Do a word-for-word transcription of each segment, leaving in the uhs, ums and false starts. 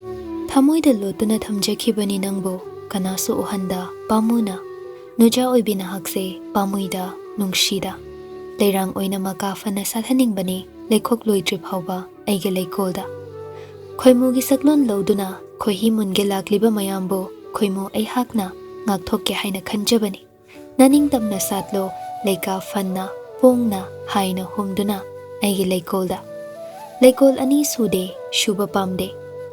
ꯊꯃꯣꯏꯗ ꯂꯣꯠꯇꯨꯅ ꯊꯝꯖꯈꯤꯕꯅꯤ ꯅꯪꯕꯨ, ꯀꯅꯥꯁꯨ ꯎꯍꯟꯗ ꯄꯥꯝꯃꯨꯅ꯫ ꯅꯨꯖꯥ ꯑꯣꯏꯕꯤ ꯅꯍꯥꯛꯁꯦ ꯄꯥꯝꯃꯨꯏꯗ, ꯅꯨꯡꯁꯤꯗ꯫ ꯂꯩꯔꯥꯡ ꯑꯣꯏꯅ ꯃꯀꯥ ꯐꯅ ꯁꯥꯠꯍꯟꯅꯤꯡꯕꯅꯤ, ꯂꯩꯈꯣꯛ ꯂꯣꯏꯗ꯭ꯔꯤ ꯐꯥꯎꯕ ꯑꯩꯒꯤ ꯂꯩꯀꯣꯜꯗ꯫ ꯈꯣꯏꯃꯨꯒꯤ ꯁꯛꯂꯣꯟ ꯂꯧꯗꯨꯅ ꯈꯣꯏꯍꯤ ꯃꯨꯟꯒꯦ ꯂꯥꯛꯂꯤꯕ ꯃꯌꯥꯝꯕꯨ ꯈꯣꯏꯃꯨ ꯑꯩꯍꯥꯛꯅ ꯉꯥꯛꯊꯣꯛꯀꯦ ꯍꯥꯏꯅ ꯈꯟꯖꯕꯅꯤ꯫ ꯅꯅꯤꯡꯇꯝꯅ ꯁꯥꯠꯂꯣ, ꯂꯩꯀꯥ ꯐꯟꯅ, ꯄꯣꯡꯅ, ꯍꯥꯏꯅ ꯍꯨꯝꯗꯨꯅ ꯑꯩꯒꯤ ꯂꯩꯀꯣꯜꯗ꯫ ꯂꯩꯀꯣꯜ ꯑꯅꯤ ꯁꯨꯗꯦ, ꯁꯨꯕ ꯄꯥꯝꯗꯦ꯫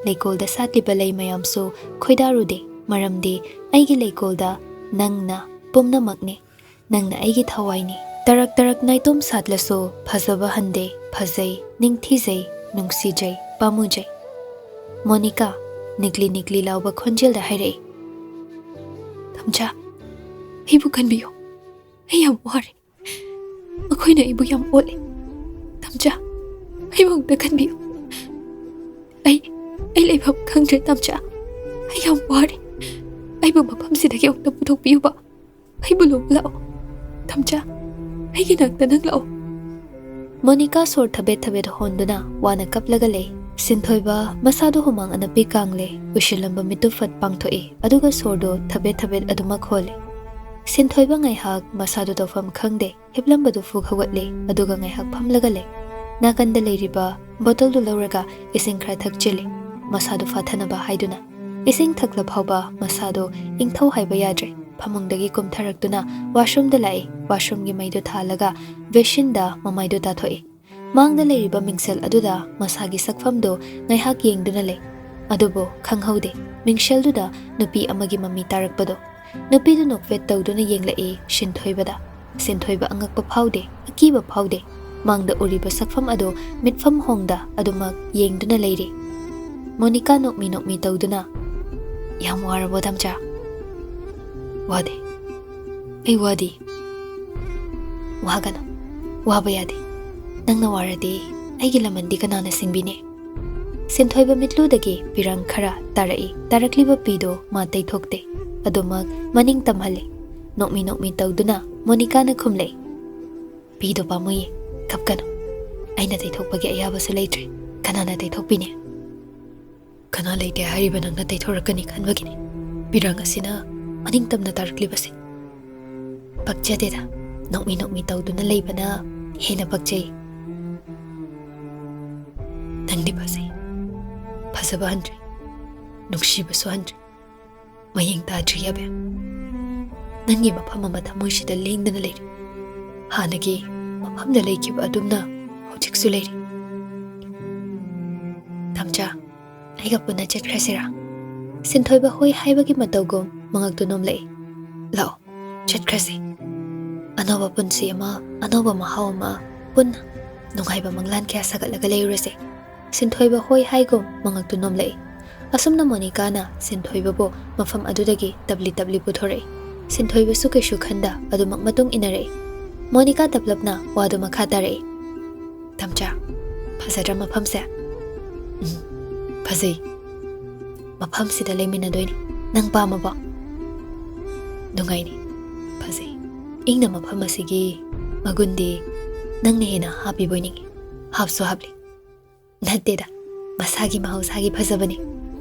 ꯂꯩꯀꯣꯜꯗ ꯁꯥꯠꯂꯤꯕ ꯂꯩ ꯃꯌꯥꯝꯁꯨ ꯈꯣꯏꯗꯥꯔꯨꯗꯦ, ꯃꯔꯝꯗꯤ ꯑꯩꯒꯤ ꯂꯩꯀꯣꯜꯗ ꯅꯪꯅ ꯄꯨꯝꯅꯃꯛꯅꯤ꯫ ꯅꯪꯅ ꯑꯩꯒꯤ ꯊꯋꯥꯏꯅꯤ꯫ ꯇꯔꯛ ꯇꯔꯛ ꯅꯥꯏꯇꯣꯝ ꯁꯥꯠꯂꯁꯨ ꯐꯖꯕ ꯍꯟꯗꯦ, ꯐꯖꯩ, ꯅꯤꯡꯊꯤꯖꯩ, ꯅꯨꯡꯁꯤꯖꯩ, ꯄꯥꯝꯃꯨꯖꯩ꯫ ꯃꯣꯅꯤꯀꯥ ꯅꯤꯛꯂꯤ ꯅꯤꯛꯂꯤ ꯂꯥꯎꯕ ꯈꯣꯟꯖꯦꯜꯗ ꯍꯥꯏꯔꯛꯏ, "ꯇꯝꯆꯥ, ꯑꯩꯕꯨ ꯀꯟꯕꯤꯌꯨ꯫ ꯑꯩ ꯌꯥꯝ ꯋꯥꯔꯦ꯫ ꯃꯈꯣꯏꯅ ꯑꯩꯕꯨ ꯌꯥꯝ ꯑꯣꯠꯂꯦ꯫ ꯇꯝꯆꯥ, ꯑꯩꯕꯨ ꯑꯝꯇ ꯀꯟꯕꯤꯌꯨ꯫ ꯑꯩ, ꯑꯩ ꯂꯩꯐꯝ ꯈꯪꯗ꯭ꯔꯦ ꯇꯝꯆꯥ꯫ ꯑꯩ ꯌꯥꯝ ꯋꯥꯔꯦ꯫ ꯑꯩꯕꯨ ꯃꯐꯝꯁꯤꯗꯒꯤ ꯑꯃꯨꯛꯇ ꯄꯨꯊꯣꯛꯄꯤꯌꯨꯕ꯫ ꯑꯩꯕꯨ ꯂꯧꯕ ꯂꯥꯛꯑꯣ꯫ ꯇꯝꯆꯥ, ꯑꯩꯒꯤ ꯅꯥꯛꯇ ꯅꯪ ꯂꯥꯛꯑꯣ꯫" ꯃꯣꯅꯤꯀꯥ ꯁꯣꯔ ꯊꯕꯦꯠ ꯊꯕꯦꯠ ꯍꯣꯟꯗꯨꯅ ꯋꯥꯅ ꯀꯞꯂꯒ ꯂꯩ꯫ ꯁꯤꯟꯊꯣꯏꯕ ꯃꯁꯥꯗꯣ ꯍꯨꯃꯥꯡ ꯑꯅꯞꯄꯤ ꯀꯥꯡꯂꯦ꯫ ꯎꯏꯁꯤꯜꯂꯝꯕ ꯃꯤꯠꯇꯨ ꯐꯠ ꯄꯥꯡꯊꯣꯛꯏ, ꯑꯗꯨꯒ ꯁꯣꯔꯗꯣ ꯊꯕꯦꯠ ꯊꯕꯦꯠ ꯑꯗꯨꯃꯛ ꯍꯣꯜꯂꯤ꯫ ꯁꯤꯟꯊꯣꯏꯕ ꯉꯥꯏꯍꯥꯛ ꯃꯁꯥꯗꯨ ꯇꯧꯐꯝ ꯈꯪꯗꯦ꯫ ꯍꯤꯞꯂꯝꯕꯗꯨ ꯐꯨꯛ ꯍꯧꯒꯠꯂꯦ, ꯑꯗꯨꯒ ꯉꯥꯏꯍꯥꯛ ꯐꯝꯂꯒ ꯂꯩ꯫ ꯅꯥꯀꯟꯗ ꯂꯩꯔꯤꯕ ꯕꯣꯇꯜꯗꯨ ꯂꯧꯔꯒ ꯏꯁꯤꯡ ꯈꯔ ꯊꯛꯆꯤꯜꯂꯤ꯫ ꯃꯁꯥꯗꯨ ꯐꯥꯊꯅꯕ ꯍꯥꯏꯗꯨꯅ꯫ ꯏꯁꯤꯡ ꯊꯛꯂ ꯐꯥꯎꯕ ꯃꯁꯥꯗꯨ ꯏꯪꯊꯧ ꯍꯥꯏꯕ ꯌꯥꯗ꯭ꯔꯦ꯫ ꯐꯃꯨꯡꯗꯒꯤ ꯀꯨꯝꯊꯔꯛꯇꯨꯅ ꯋꯥꯁꯔꯨꯝꯗ ꯂꯥꯛꯏ꯫ ꯋꯥꯁꯔꯨꯝꯒꯤ ꯃꯩꯗꯨ ꯊꯥꯜꯂꯒ ꯕꯦꯁꯤꯟꯗ ꯃꯃꯥꯏꯗꯨ ꯇꯥꯊꯣꯛꯏ꯫ ꯃꯥꯡꯗ ꯂꯩꯔꯤꯕ ꯃꯤꯡꯁꯦꯜ ꯑꯗꯨꯗ ꯃꯁꯥꯒꯤ ꯁꯛꯐꯝꯗꯨ ꯉꯥꯏꯍꯥꯛ ꯌꯦꯡꯗꯨꯅ ꯂꯩ꯫ ꯑꯗꯨꯕꯨ ꯈꯪꯍꯧꯗꯦ ꯃꯤꯡꯁꯦꯜꯗꯨꯗ ꯅꯨꯄꯤ ꯑꯃꯒꯤ ꯃꯃꯤ ꯇꯥꯔꯛꯄꯗꯨ꯫ ꯅꯨꯄꯤꯗꯨ ꯅꯣꯛꯐꯦꯠ ꯇꯧꯗꯨꯅ ꯌꯦꯡꯂꯛꯏ ꯁꯤꯟꯊꯣꯏꯕꯗ꯫ ꯁꯤꯟꯊꯣꯏꯕ ꯑꯉꯛꯄ ꯐꯥꯎꯗꯦ, ꯑꯀꯤꯕ ꯐꯥꯎꯗꯦ꯫ ꯃꯥꯡꯗ ꯎꯔꯤꯕ ꯁꯛꯐꯝ ꯑꯗꯨ ꯃꯤꯠꯐꯝ ꯍꯣꯡꯗ ꯑꯗꯨꯃꯛ ꯌꯦꯡꯗꯨꯅ ꯂꯩꯔꯤ꯫ ꯃꯣꯅꯤꯀꯥ ꯅꯣꯛꯃꯤ ꯅꯣꯛꯃꯤ ꯇꯧꯗꯨꯅ, "ꯌꯥꯝ ꯋꯥꯔꯕꯣ ꯇꯝꯆꯥ?" "ꯋꯥꯗꯦ꯫ ꯑꯩ ꯋꯥꯗꯦ꯫" "ꯋꯥꯒꯅꯨ꯫ ꯋꯥꯕ ꯌꯥꯗꯦ꯫ ꯅꯪꯅ ꯋꯥꯔꯗꯤ ꯑꯩꯒꯤ ꯂꯃꯟꯗꯤ ꯀꯅꯥꯅ ꯁꯤꯡꯕꯤꯅꯤ?" ꯁꯤꯟꯊꯣꯏꯕ ꯃꯤꯠꯂꯨꯗꯒꯤ ꯄꯤꯔꯪ ꯈꯔ ꯇꯥꯔꯛꯏ꯫ ꯇꯥꯔꯛꯂꯤꯕ ꯄꯤꯗꯨ ꯃꯥ ꯇꯩꯊꯣꯛꯇꯦ꯫ ꯑꯗꯨꯃꯛ ꯃꯅꯤꯡ ꯇꯝꯍꯜꯂꯤ꯫ ꯅꯣꯛꯃꯤ ꯅꯣꯛꯃꯤ ꯇꯧꯗꯨꯅ ꯃꯣꯅꯤꯀꯥꯅ ꯈꯨꯝꯂꯛꯏ, "ꯄꯤꯗꯣ ꯄꯥꯝꯃꯨꯏꯌꯦ, ꯀꯞꯀꯅꯨ꯫ ꯑꯩꯅ ꯇꯩꯊꯣꯛꯄꯒꯤ ꯑꯌꯥꯕꯁꯨ ꯂꯩꯇ꯭ꯔꯦ꯫ ꯀꯅꯥꯅ ꯇꯩꯊꯣꯛꯄꯤꯅꯤ?" ꯀꯅꯥ ꯂꯩꯇꯦ ꯍꯥꯏꯔꯤꯕ ꯅꯪꯅ ꯇꯩꯊꯣꯔꯛꯀꯅꯤ ꯈꯟꯕꯒꯤꯅꯤ ꯄꯤꯔꯥꯡ ꯑꯁꯤꯅ ꯃꯅꯤꯡ ꯇꯝꯅ ꯇꯥꯔꯛꯂꯤꯕꯁꯦ꯫ ꯄꯛꯆꯗꯦꯗ, ꯅꯣꯛꯃꯤ ꯅꯣꯛꯃꯤ ꯇꯧꯗꯨꯅ ꯂꯩꯕꯅ ꯍꯦꯟꯅ ꯄꯛꯆꯩ꯫ ꯅꯪꯗꯤ ꯐꯖꯩ, ꯐꯖꯕ ꯍꯟꯗ꯭ꯔꯦ, ꯅꯨꯡꯁꯤꯕꯁꯨ ꯍꯟꯗ꯭ꯔꯦ, ꯃꯌꯦꯡ ꯇꯥꯗ꯭ꯔꯤ ꯑꯕꯦꯝ꯫ ꯅꯪꯒꯤ ꯃꯐꯝ ꯑꯃ ꯊꯃꯣꯏꯁꯤꯗ ꯂꯦꯡꯗꯅ ꯂꯩꯔꯤ꯫ ꯍꯥꯟꯅꯒꯤ ꯃꯐꯝꯗ ꯂꯩꯈꯤꯕ ꯑꯗꯨꯝꯅ ꯍꯧꯖꯤꯛꯁꯨ ꯂꯩꯔꯤ꯫ ꯇꯝꯆꯥ, ꯑꯩꯒ ꯄꯨꯟꯅ ꯆꯠꯈ꯭ꯔꯁꯤꯔꯥ? ꯁꯤꯟꯊꯣꯏꯕ ꯍꯣꯏ ꯍꯥꯏꯕꯒꯤ ꯃꯇꯧꯒꯨꯝ ꯃꯉꯛꯇꯨ ꯅꯣꯝꯂꯛꯏ꯫ ꯂꯥꯛꯑꯣ, ꯆꯠꯈ꯭ꯔꯁꯤ꯫ ꯑꯅꯧꯕ ꯄꯨꯟꯁꯤ ꯑꯃ, ꯑꯅꯧꯕ ꯃꯍꯥꯎ ꯑꯃ ꯄꯨꯟꯅ ꯅꯨꯡꯉꯥꯏꯕ ꯃꯪꯂꯥꯟ ꯀꯌꯥ ꯁꯥꯒꯠꯂꯒ ꯂꯩꯔꯨꯔꯁꯦ꯫ ꯁꯤꯟꯊꯣꯏꯕ ꯍꯣꯏ ꯍꯥꯏꯒꯨꯝ ꯃꯉꯛꯇꯨ ꯅꯣꯝꯂꯛꯏ꯫ ꯑꯁꯨꯝꯅ ꯃꯣꯅꯤꯀꯥꯅ ꯁꯤꯟꯊꯣꯏꯕꯕꯨ ꯃꯐꯝ ꯑꯗꯨꯗꯒꯤ ꯇꯞꯂꯤ ꯇꯞꯂꯤ ꯄꯨꯊꯣꯔꯛꯏ꯫ ꯁꯤꯟꯊꯣꯏꯕꯁꯨ ꯀꯩꯁꯨ ꯈꯟꯗ ꯑꯗꯨꯃꯛ ꯃꯇꯨꯡ ꯏꯟꯅꯔꯛꯏ꯫ ꯃꯣꯅꯤꯀꯥ ꯇꯞꯂꯞꯅ ꯋꯥꯗꯨ ꯃꯈꯥ ꯇꯥꯔꯛꯏ꯫ ꯇꯝꯆꯥ, ꯐꯖꯗ꯭ꯔꯥ ꯃꯐꯝꯁꯦ? ꯎꯝ, ꯐꯖꯩ꯫ ꯃꯐꯝꯁꯤꯗ ꯂꯩꯃꯤꯟꯅꯗꯣꯏꯅꯤ꯫ ꯅꯪ ꯄꯥꯝꯃꯕꯣ? ꯅꯨꯡꯉꯥꯏꯅꯤ꯫ ꯐꯖꯩ꯫ ꯏꯪꯅ ꯃꯐꯝ ꯑꯁꯤꯒꯤ ꯃꯒꯨꯟꯗꯤ ꯅꯪꯅ ꯍꯦꯟꯅ ꯍꯥꯞꯄꯤꯕꯣꯏ ꯅꯤꯡꯉꯤ꯫ ꯍꯥꯞꯁꯨ ꯍꯥꯞꯂꯤ꯫ ꯅꯠꯇꯦꯗ, ꯃꯁꯥꯒꯤ ꯃꯍꯧꯁꯥꯒꯤ ꯐꯖꯕꯅꯤ꯫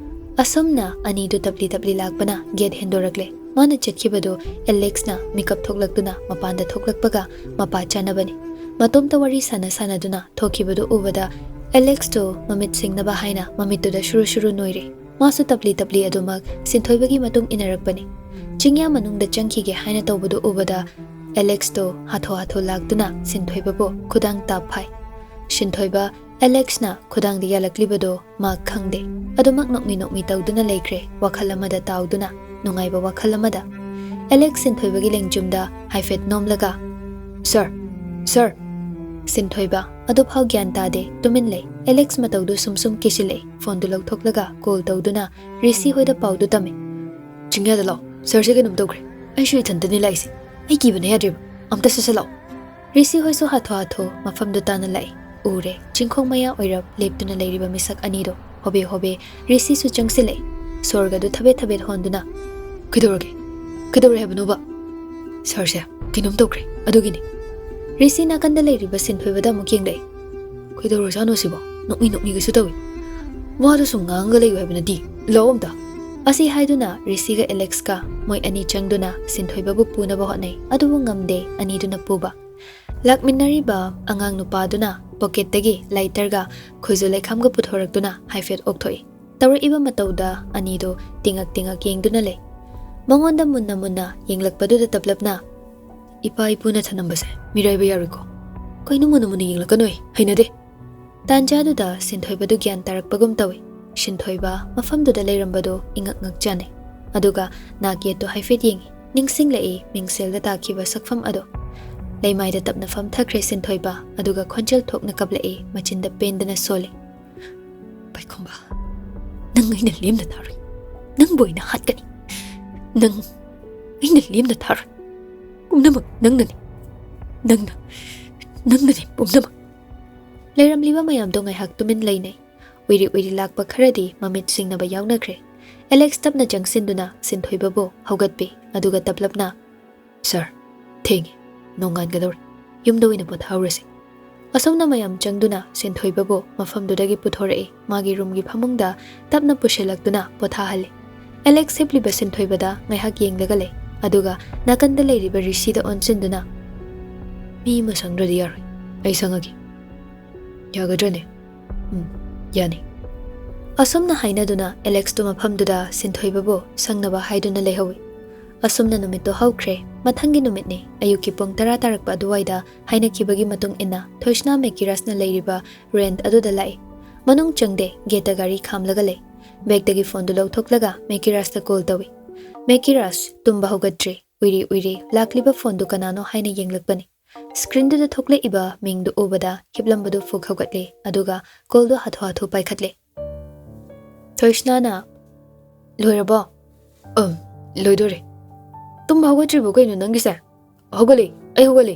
ꯑꯁꯨꯝꯅ ꯑꯅꯤꯗꯨ ꯇꯞꯂꯤ ꯇꯞꯂꯤ ꯂꯥꯛꯄꯅ ꯒꯦꯠ ꯍꯦꯟꯗꯣꯔꯛꯂꯦ꯫ ꯃꯥꯅ ꯆꯠꯈꯤꯕꯗꯨ ꯑꯦꯂꯦꯛꯁꯅ ꯃꯤꯀꯞ ꯊꯣꯛꯂꯛꯇꯨꯅ ꯃꯄꯥꯟꯗ ꯊꯣꯛꯂꯛꯄꯒ ꯃꯄꯥ ꯆꯥꯅꯕꯅꯤ꯫ ꯃꯇꯣꯝꯇ ꯋꯥꯔꯤ ꯁꯥꯟꯅ ꯁꯥꯟꯅꯗꯨꯅ ꯊꯣꯛꯈꯤꯕꯗꯨ ꯎꯕꯗ ꯑꯦꯂꯦꯛꯁꯇꯨ ꯃꯃꯤꯠ ꯁꯤꯡꯅꯕ ꯍꯥꯏꯅ ꯃꯃꯤꯠꯇꯨꯗ ꯁꯨꯔꯨ ꯁꯨꯔꯨ ꯅꯣꯏꯔꯦ꯫ ꯃꯥꯁꯨ ꯇꯞꯂꯤ ꯇꯞꯂꯤ ꯑꯗꯨꯃꯛ ꯁꯤꯟꯊꯣꯏꯕꯒꯤ ꯃꯇꯨꯡ ꯏꯟꯅꯔꯛꯄꯅꯤ꯫ ꯆꯤꯡꯌꯥ ꯃꯅꯨꯡꯗ ꯆꯪꯈꯤꯒꯦ ꯍꯥꯏꯅ ꯇꯧꯕꯗꯨ ꯎꯕꯗ ꯑꯦꯂꯦꯛꯁꯇꯨ ꯍꯥꯊꯨ ꯍꯥꯊꯨ ꯂꯥꯛꯇꯨꯅ ꯁꯤꯟꯊꯣꯏꯕꯕꯨ ꯈꯨꯗꯥꯡ ꯇꯥꯞ ꯐꯥꯏ꯫ ꯁꯤꯟꯊꯣꯏꯕ ꯑꯦꯂꯦꯛꯁꯅ ꯈꯨꯗꯥꯡꯗ ꯌꯥꯜꯂꯛꯂꯤꯕꯗꯨ ꯃꯥ ꯈꯪꯗꯦ꯫ ꯑꯗꯨꯃꯛ ꯅꯣꯛꯃꯤ ꯅꯣꯛꯃꯤ ꯇꯧꯗꯨꯅ ꯂꯩꯈ꯭ꯔꯦ, ꯋꯥꯈꯜ ꯑꯃꯗ ꯇꯥꯎꯗꯨꯅ, ꯅꯨꯡꯉꯥꯏꯕ ꯋꯥꯈꯜ ꯑꯃꯗ꯫ ꯑꯦꯂꯦꯛꯁ ꯁꯤꯟꯊꯣꯏꯕꯒꯤ ꯂꯦꯡꯖꯨꯝꯗ ꯍꯥꯏꯐꯦꯠ ꯅꯣꯝꯂꯒ, "ꯁꯔ, ꯁꯔ!" ꯁꯤꯟꯊꯣꯏꯕ ꯑꯗꯨꯐꯥꯎ ꯒ꯭ꯌꯥꯟ ꯇꯥꯗꯦ, ꯇꯨꯃꯤꯟ ꯂꯩ꯫ ꯑꯦꯂꯦꯛꯁ ꯃꯇꯧꯗꯨ ꯁꯨꯝ ꯁꯨꯝ ꯀꯤꯁꯤꯜꯂꯛꯏ꯫ ꯐꯣꯟꯗꯨ ꯂꯧꯊꯣꯛꯂꯒ ꯀꯣꯜ ꯇꯧꯗꯨꯅ ꯔꯤꯁꯤ ꯍꯣꯏꯗ ꯄꯥꯎꯗꯨ ꯇꯝꯃꯤ꯫ "ꯆꯤꯡꯌꯥꯗ ꯂꯥꯛꯑꯣ, ꯁꯔꯁꯦ ꯀꯩꯅꯣꯝ ꯇꯧꯈ꯭ꯔꯦ꯫ ꯑꯩꯁꯨ ꯏꯊꯟꯇꯅꯤ ꯂꯥꯛꯏꯁꯦ꯫ ꯑꯩ ꯀꯤꯕꯅ ꯌꯥꯗ꯭ꯔꯦꯕ꯫ ꯑꯝꯇ ꯁꯠ ꯁꯠ ꯂꯥꯛꯑꯣ꯫" ꯔꯤꯁꯤ ꯍꯣꯏꯁꯨ ꯍꯥꯊꯨ ꯍꯥꯊꯨ ꯃꯐꯝꯗꯨ ꯇꯥꯟꯅ ꯂꯥꯛꯏ꯫ ꯎꯔꯦ, ꯆꯤꯡꯈꯣꯡ ꯃꯌꯥ ꯑꯣꯏꯔꯞ ꯂꯦꯞꯇꯨꯅ ꯂꯩꯔꯤꯕ ꯃꯤꯁꯛ ꯑꯅꯤꯗꯣ꯫ ꯍꯣꯕꯦ ꯍꯣꯕꯦ ꯔꯤꯁꯤꯁꯨ ꯆꯪꯁꯤꯜꯂꯛꯏ꯫ ꯁꯣꯔꯒꯗꯨ ꯊꯕꯦꯠ ꯊꯕꯦꯠ ꯍꯣꯟꯗꯨꯅ, "ꯀꯩꯗꯧꯔꯒꯦ? ꯀꯩꯗꯧꯔꯦ ꯍꯥꯏꯕꯅꯣꯕ?" "ꯁꯔꯁꯦ ꯀꯩꯅꯣꯝ ꯇꯧꯈ꯭ꯔꯦ, ꯑꯗꯨꯒꯤꯅꯤ꯫" ꯔꯤꯁꯤ ꯅꯥꯀꯟꯗ ꯂꯩꯔꯤꯕ ꯁꯤꯟꯊꯣꯏꯕꯗ ꯑꯃꯨꯛ ꯌꯦꯡꯂꯛꯏ꯫ "ꯀꯩꯗꯧꯔꯖꯥꯠꯅꯣ ꯁꯤꯕꯣ? ꯅꯣꯛꯃꯤ ꯅꯣꯛꯃꯤꯒꯁꯨ ꯇꯧꯏ꯫" ꯋꯥꯗꯨ ꯁꯨꯝ ꯉꯥꯡꯉꯒ ꯂꯩꯌꯨ ꯍꯥꯏꯕ ꯅꯠꯇꯦ꯫ ꯂꯥꯛꯑꯣ ꯑꯝꯇ꯫ ꯑꯁꯤ ꯍꯥꯏꯗꯨꯅ ꯔꯤꯁꯤꯒ ꯑꯦꯂꯦꯛꯁꯀ ꯃꯣꯏ ꯑꯅꯤ ꯆꯪꯗꯨꯅ ꯁꯤꯟꯊꯣꯏꯕꯕꯨ ꯄꯨꯅꯕ ꯍꯣꯠꯅꯩ꯫ ꯑꯗꯨꯕꯨ ꯉꯝꯗꯦ ꯑꯅꯤꯗꯨꯅ ꯄꯨꯕ꯫ ꯂꯥꯛꯃꯤꯟꯅꯔꯤꯕ ꯑꯉꯥꯡ ꯅꯨꯄꯥꯗꯨꯅ ꯄꯣꯀꯦꯠꯇꯒꯤ ꯂꯥꯏꯇꯔꯒ ꯈꯨꯖꯨ ꯂꯩꯈꯥꯝꯒ ꯄꯨꯊꯣꯔꯛꯇꯨꯅ ꯍꯥꯏꯐꯦꯠ ꯑꯣꯛꯊꯣꯛꯏ꯫ ꯇꯧꯔꯛꯏꯕ ꯃꯇꯧꯗ ꯑꯅꯤꯗꯨ ꯇꯤꯉꯛ ꯇꯤꯉꯛ ꯌꯦꯡꯗꯨꯅ ꯂꯩ꯫ ꯃꯉꯣꯟꯗ ꯃꯨꯟꯅ ꯃꯨꯟꯅ ꯌꯦꯡꯂꯛꯄꯗꯨꯗ ꯇꯞꯂꯞꯅ, "ꯏꯄꯥ ꯏꯄꯨꯅ ꯊꯅꯝꯕꯁꯦ ꯃꯤꯔꯥꯏꯕ ꯌꯥꯔꯣꯏꯀꯣ꯫ ꯀꯩꯅꯣ ꯃꯨꯟꯅ ꯃꯨꯟꯅ ꯌꯦꯡꯂꯛꯀꯅꯣꯏ? ꯍꯩꯅꯗꯦ!" ꯇꯥꯟꯖꯥꯗꯨꯗ ꯁꯤꯟꯊꯣꯏꯕꯗꯨ ꯒ꯭ꯌꯥꯟ ꯇꯥꯔꯛꯄꯒꯨꯝ ꯇꯧꯏ꯫ ꯁꯤꯟꯊꯣꯏꯕ ꯃꯐꯝꯗꯨꯗ ꯂꯩꯔꯝꯕꯗꯨ ꯏꯉꯛ ꯉꯛ ꯆꯥꯅꯩ꯫ ꯑꯗꯨꯒ ꯅꯥꯛ ꯌꯦꯠꯇꯨ ꯍꯥꯏꯐꯦꯠ ꯌꯦꯡꯏ꯫ ꯅꯤꯡꯁꯤꯡꯂꯛꯏ ꯃꯤꯡꯁꯦꯜꯗ ꯇꯥꯈꯤꯕ ꯁꯛꯐꯝ ꯑꯗꯣ꯫ ꯂꯩꯃꯥꯏꯗ ꯇꯞꯅ ꯐꯝꯊꯈ꯭ꯔꯦ ꯁꯤꯟꯊꯣꯏꯕ, ꯑꯗꯨꯒ ꯈꯣꯟꯖꯦꯜ ꯊꯣꯛꯅ ꯀꯞꯂꯛꯏ, ꯃꯆꯤꯟꯗ ꯄꯦꯟꯗꯅ ꯁꯣꯜꯂꯤ꯫ "ꯄꯥꯏꯈꯣꯝꯕ, ꯅꯪ ꯑꯩꯅ ꯂꯦꯝꯅ ꯊꯥꯔꯣꯏ꯫ ꯅꯪꯕꯨ ꯑꯩꯅ ꯍꯥꯠꯀꯅꯤ꯫ ꯅꯪ ꯑꯩꯅ ꯂꯦꯝꯅ ꯊꯥꯔꯣꯏ꯫ ꯄꯨꯝꯅꯃꯛ ꯅꯪꯅꯅꯤ꯫ ꯅꯪꯅ, ꯅꯪꯅꯅꯤ ꯄꯨꯝꯅꯃꯛ꯫" ꯂꯩꯔꯝꯂꯤꯕ ꯃꯌꯥꯝꯗꯣ ꯉꯥꯏꯍꯥꯛ ꯇꯨꯃꯤꯟ ꯂꯩꯅꯩ꯫ ꯎꯏꯔꯤ ꯎꯏꯔꯤ ꯂꯥꯛꯄ ꯈꯔꯗꯤ ꯃꯃꯤꯠ ꯁꯤꯡꯅꯕ ꯌꯥꯎꯅꯈ꯭ꯔꯦ꯫ ꯑꯦꯂꯦꯛꯁ ꯇꯞꯅ ꯆꯪꯁꯤꯟꯗꯨꯅ ꯁꯤꯟꯊꯣꯏꯕꯕꯨ ꯍꯧꯒꯠꯄꯤ, ꯑꯗꯨꯒ ꯇꯞꯂꯞꯅ, "ꯁꯥꯔ, ꯊꯦꯡꯉꯦ꯫ ꯅꯣꯡꯉꯥꯟꯒꯗꯧꯔꯦ꯫ ꯌꯨꯝꯗ ꯑꯣꯏꯅ ꯄꯣꯊꯥꯍꯧꯔꯁꯤ꯫" ꯑꯁꯨꯝꯅ ꯃꯌꯥꯝ ꯆꯪꯗꯨꯅ ꯁꯤꯟꯊꯣꯏꯕꯕꯨ ꯃꯐꯝꯗꯨꯗꯒꯤ ꯄꯨꯊꯣꯔꯛꯏ꯫ ꯃꯥꯒꯤ ꯔꯨꯝꯒꯤ ꯐꯃꯨꯡꯗ ꯇꯞꯅ ꯄꯨꯁꯤꯜꯂꯛꯇꯨꯅ ꯄꯣꯊꯥꯍꯜꯂꯤ꯫ ꯑꯦꯂꯦꯛꯁ ꯍꯤꯞꯂꯤꯕ ꯁꯤꯟꯊꯣꯏꯕꯗ ꯉꯥꯏꯍꯥꯛ ꯌꯦꯡꯂꯒ ꯂꯩ, ꯑꯗꯨꯒ ꯅꯥꯀꯟꯗ ꯂꯩꯔꯤꯕ ꯔꯤꯁꯤꯗ ꯑꯣꯟꯁꯤꯟꯗꯨꯅ, "ꯃꯤ ꯑꯃ ꯁꯪꯗ꯭ꯔꯗꯤ ꯌꯥꯔꯣꯏ꯫ ꯑꯩ ꯁꯪꯉꯒꯦ꯫ ꯌꯥꯒꯗ꯭ꯔꯅꯦ?" "ꯎꯝ, ꯌꯥꯅꯤ꯫" ꯑꯁꯨꯝꯅ ꯍꯥꯏꯅꯗꯨꯅ ꯑꯦꯂꯦꯛꯁꯇꯨ ꯃꯐꯝꯗꯨꯗ ꯁꯤꯟꯊꯣꯏꯕꯕꯨ ꯁꯪꯅꯕ ꯍꯥꯏꯗꯨꯅ ꯂꯩꯍꯧꯏ꯫ ꯑꯁꯨꯝꯅ ꯅꯨꯃꯤꯠꯇꯨ ꯍꯧꯈ꯭ꯔꯦ꯫ ꯃꯊꯪꯒꯤ ꯅꯨꯃꯤꯠꯅꯤ꯫ ꯑꯌꯨꯛꯀꯤ ꯄꯨꯡ ꯇꯔꯥ ꯇꯥꯔꯛꯄ ꯑꯗꯨꯋꯥꯏꯗ ꯍꯥꯏꯅꯈꯤꯕꯒꯤ ꯃꯇꯨꯡ ꯏꯟꯅ ꯊꯣꯏꯁꯅꯥ ꯃꯦꯀꯤꯔꯥꯁꯅ ꯂꯩꯔꯤꯕ ꯔꯦꯟꯠ ꯑꯗꯨꯗ ꯂꯥꯛꯏ꯫ ꯃꯅꯨꯡ ꯆꯪꯗꯦ, ꯒꯦꯠꯇ ꯒꯥꯔꯤ ꯈꯥꯝꯂꯒ ꯂꯩ꯫ ꯕꯦꯒꯇꯒꯤ ꯐꯣꯟꯗꯨ ꯂꯧꯊꯣꯛꯂꯒ ꯃꯦꯀꯤꯔꯥꯁꯇ ꯀꯣꯜ ꯇꯧꯏ꯫ ꯃꯦꯀꯤꯔꯥꯁ ꯇꯨꯝꯕ ꯍꯧꯒꯠꯇ꯭ꯔꯤ꯫ ꯎꯏꯔꯤ ꯎꯏꯔꯤ ꯂꯥꯛꯂꯤꯕ ꯐꯣꯟꯗꯨ ꯀꯅꯥꯅꯣ ꯍꯥꯏꯅ ꯌꯦꯡꯂꯛꯄꯅꯤ꯫ ꯁ꯭ꯀ꯭ꯔꯤꯟꯗꯨꯗ ꯊꯣꯛꯂꯛꯏꯕ ꯃꯤꯡꯗꯨ ꯎꯕꯗ ꯍꯤꯞꯂꯝꯕꯗꯨ ꯐꯨꯛ ꯍꯧꯒꯠꯂꯦ, ꯑꯗꯨꯒ ꯀꯣꯜꯗꯨ ꯍꯥꯊꯨ ꯍꯥꯊꯨ ꯄꯥꯏꯈꯠꯂꯦ꯫ ꯊꯣꯏꯁꯅꯥꯅ, "ꯂꯣꯏꯔꯕꯣ?" "ꯑꯝ, ꯂꯣꯏꯗꯣꯔꯦ꯫" "ꯇꯨꯝꯕ ꯍꯧꯒꯠꯇ꯭ꯔꯤꯕꯣ ꯀꯩꯅꯣ ꯅꯪꯒꯤꯁꯦ?" "ꯍꯧꯒꯠꯂꯦ, ꯑꯩ ꯍꯧꯒꯠꯂꯦ꯫"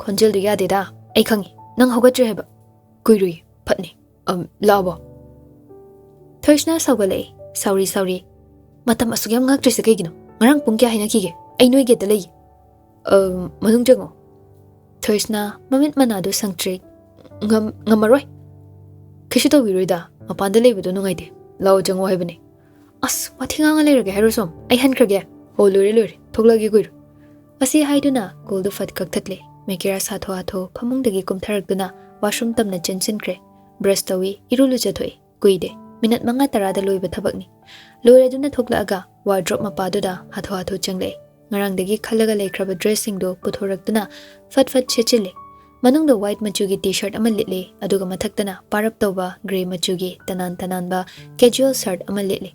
"ꯈꯣꯟꯖꯦꯜꯗꯨ ꯌꯥꯗꯦꯗ, ꯑꯩ ꯈꯪꯉꯤ ꯅꯪ ꯍꯧꯒꯠꯇ꯭ꯔꯤ ꯍꯥꯏꯕ꯫ ꯀꯨꯏꯔꯣꯏ, ꯐꯠꯅꯤ꯫ ꯑꯝ, ꯂꯥꯛꯑꯕꯣ?" ꯊꯣꯏꯁꯅꯥ ꯁꯥꯎꯒꯠꯂꯛꯏ꯫ "ꯁꯥꯎꯔꯤ, ꯁꯥꯎꯔꯤ꯫ ꯃꯇꯝ ꯑꯁꯨꯛ ꯌꯥꯝ ꯉꯥꯛꯇ꯭ꯔꯤꯁꯦ ꯀꯩꯒꯤꯅꯣ? ꯉꯔꯥꯡ ꯄꯨꯡ ꯀꯌꯥ ꯍꯥꯏꯅꯈꯤꯒꯦ? ꯑꯩ ꯅꯣꯏ ꯒꯦꯠꯇ ꯂꯩꯌꯦ꯫" "ꯑꯝ, ꯃꯅꯨꯡ ꯆꯪꯉꯣ꯫" ꯊꯣꯏꯁꯅꯥ ꯃꯃꯤꯠ ꯃꯅꯥꯗꯨ ꯁꯪꯇ꯭ꯔꯤꯛ꯫ "ꯉꯝ-, ꯉꯝꯃꯔꯣꯏ꯫ ꯀꯩꯁꯨ ꯇꯧꯕꯤꯔꯣꯏꯗ꯫ ꯃꯄꯥꯟꯗ ꯂꯩꯕꯗꯣ ꯅꯨꯡꯉꯥꯏꯇꯦ꯫ ꯂꯥꯛꯑꯣ, ꯆꯪꯉꯣ ꯍꯥꯏꯕꯅꯦ꯫ ꯑꯁ, ꯋꯥꯊꯤ ꯉꯥꯡꯉ ꯂꯩꯔꯒꯦ ꯍꯥꯏꯔꯣ ꯁꯣꯝ? ꯑꯩ ꯍꯟꯈ꯭ꯔꯒꯦ꯫ ꯍꯣ, ꯂꯣꯏꯔꯦ, ꯂꯣꯏꯔꯦ꯫ ꯊꯣꯛꯂꯛꯑꯒꯦ ꯀꯨꯏꯔꯣꯏ꯫ ꯑꯁꯤ ꯍꯥꯏꯗꯨꯅ call ꯗꯨ ꯐꯠ ꯀꯛꯊꯠꯂꯦ꯫ ꯃꯦꯀꯤꯔꯥꯁ ꯍꯥꯊꯨ ꯍꯥꯊꯨ ꯐꯃꯨꯡꯗꯒꯤ ꯀꯨꯝꯊꯔꯛꯇꯨꯅ washroom ꯇꯝꯅ ꯆꯦꯟꯁꯤꯟꯈ꯭ꯔꯦ꯫ Brush ꯇꯧꯏ, ꯏꯔꯨ ꯂꯨꯖꯊꯣꯛꯏ꯫ ꯀꯨꯏꯗꯦ꯫ Minute ꯃꯉꯥ ꯇꯔꯥꯗ ꯂꯣꯏꯕ ꯊꯕꯛꯅꯤ꯫ ꯂꯣꯏꯔꯗꯨꯅ ꯊꯣꯛꯂꯛꯑꯒ wardrobe ꯃꯄꯥꯗꯨꯗ ꯍꯥꯊꯨ ꯍꯥꯊꯨ ꯆꯪꯂꯛꯏ꯫ ꯉꯔꯥꯡꯗꯒꯤ ꯈꯜꯂꯒ ꯂꯩꯈ꯭ꯔꯕ dress ꯁꯤꯡꯗꯨ ꯄꯨꯊꯣꯔꯛꯇꯨꯅ ꯐꯠ ꯐꯠ ꯁꯦꯠꯆꯤꯜꯂꯤ꯫ ꯃꯅꯨꯡꯗ white ꯃꯆꯨꯒꯤ T-shirt ꯑꯃ ꯂꯤꯠꯂꯤ, ꯑꯗꯨꯒ ꯃꯊꯛꯇꯅ ꯄꯥꯔꯞ ꯇꯧꯕ grey ꯃꯆꯨꯒꯤ ꯇꯅꯥꯟ ꯇꯅꯥꯟꯕ casual shirt ꯑꯃ ꯂꯤꯠꯂꯤ꯫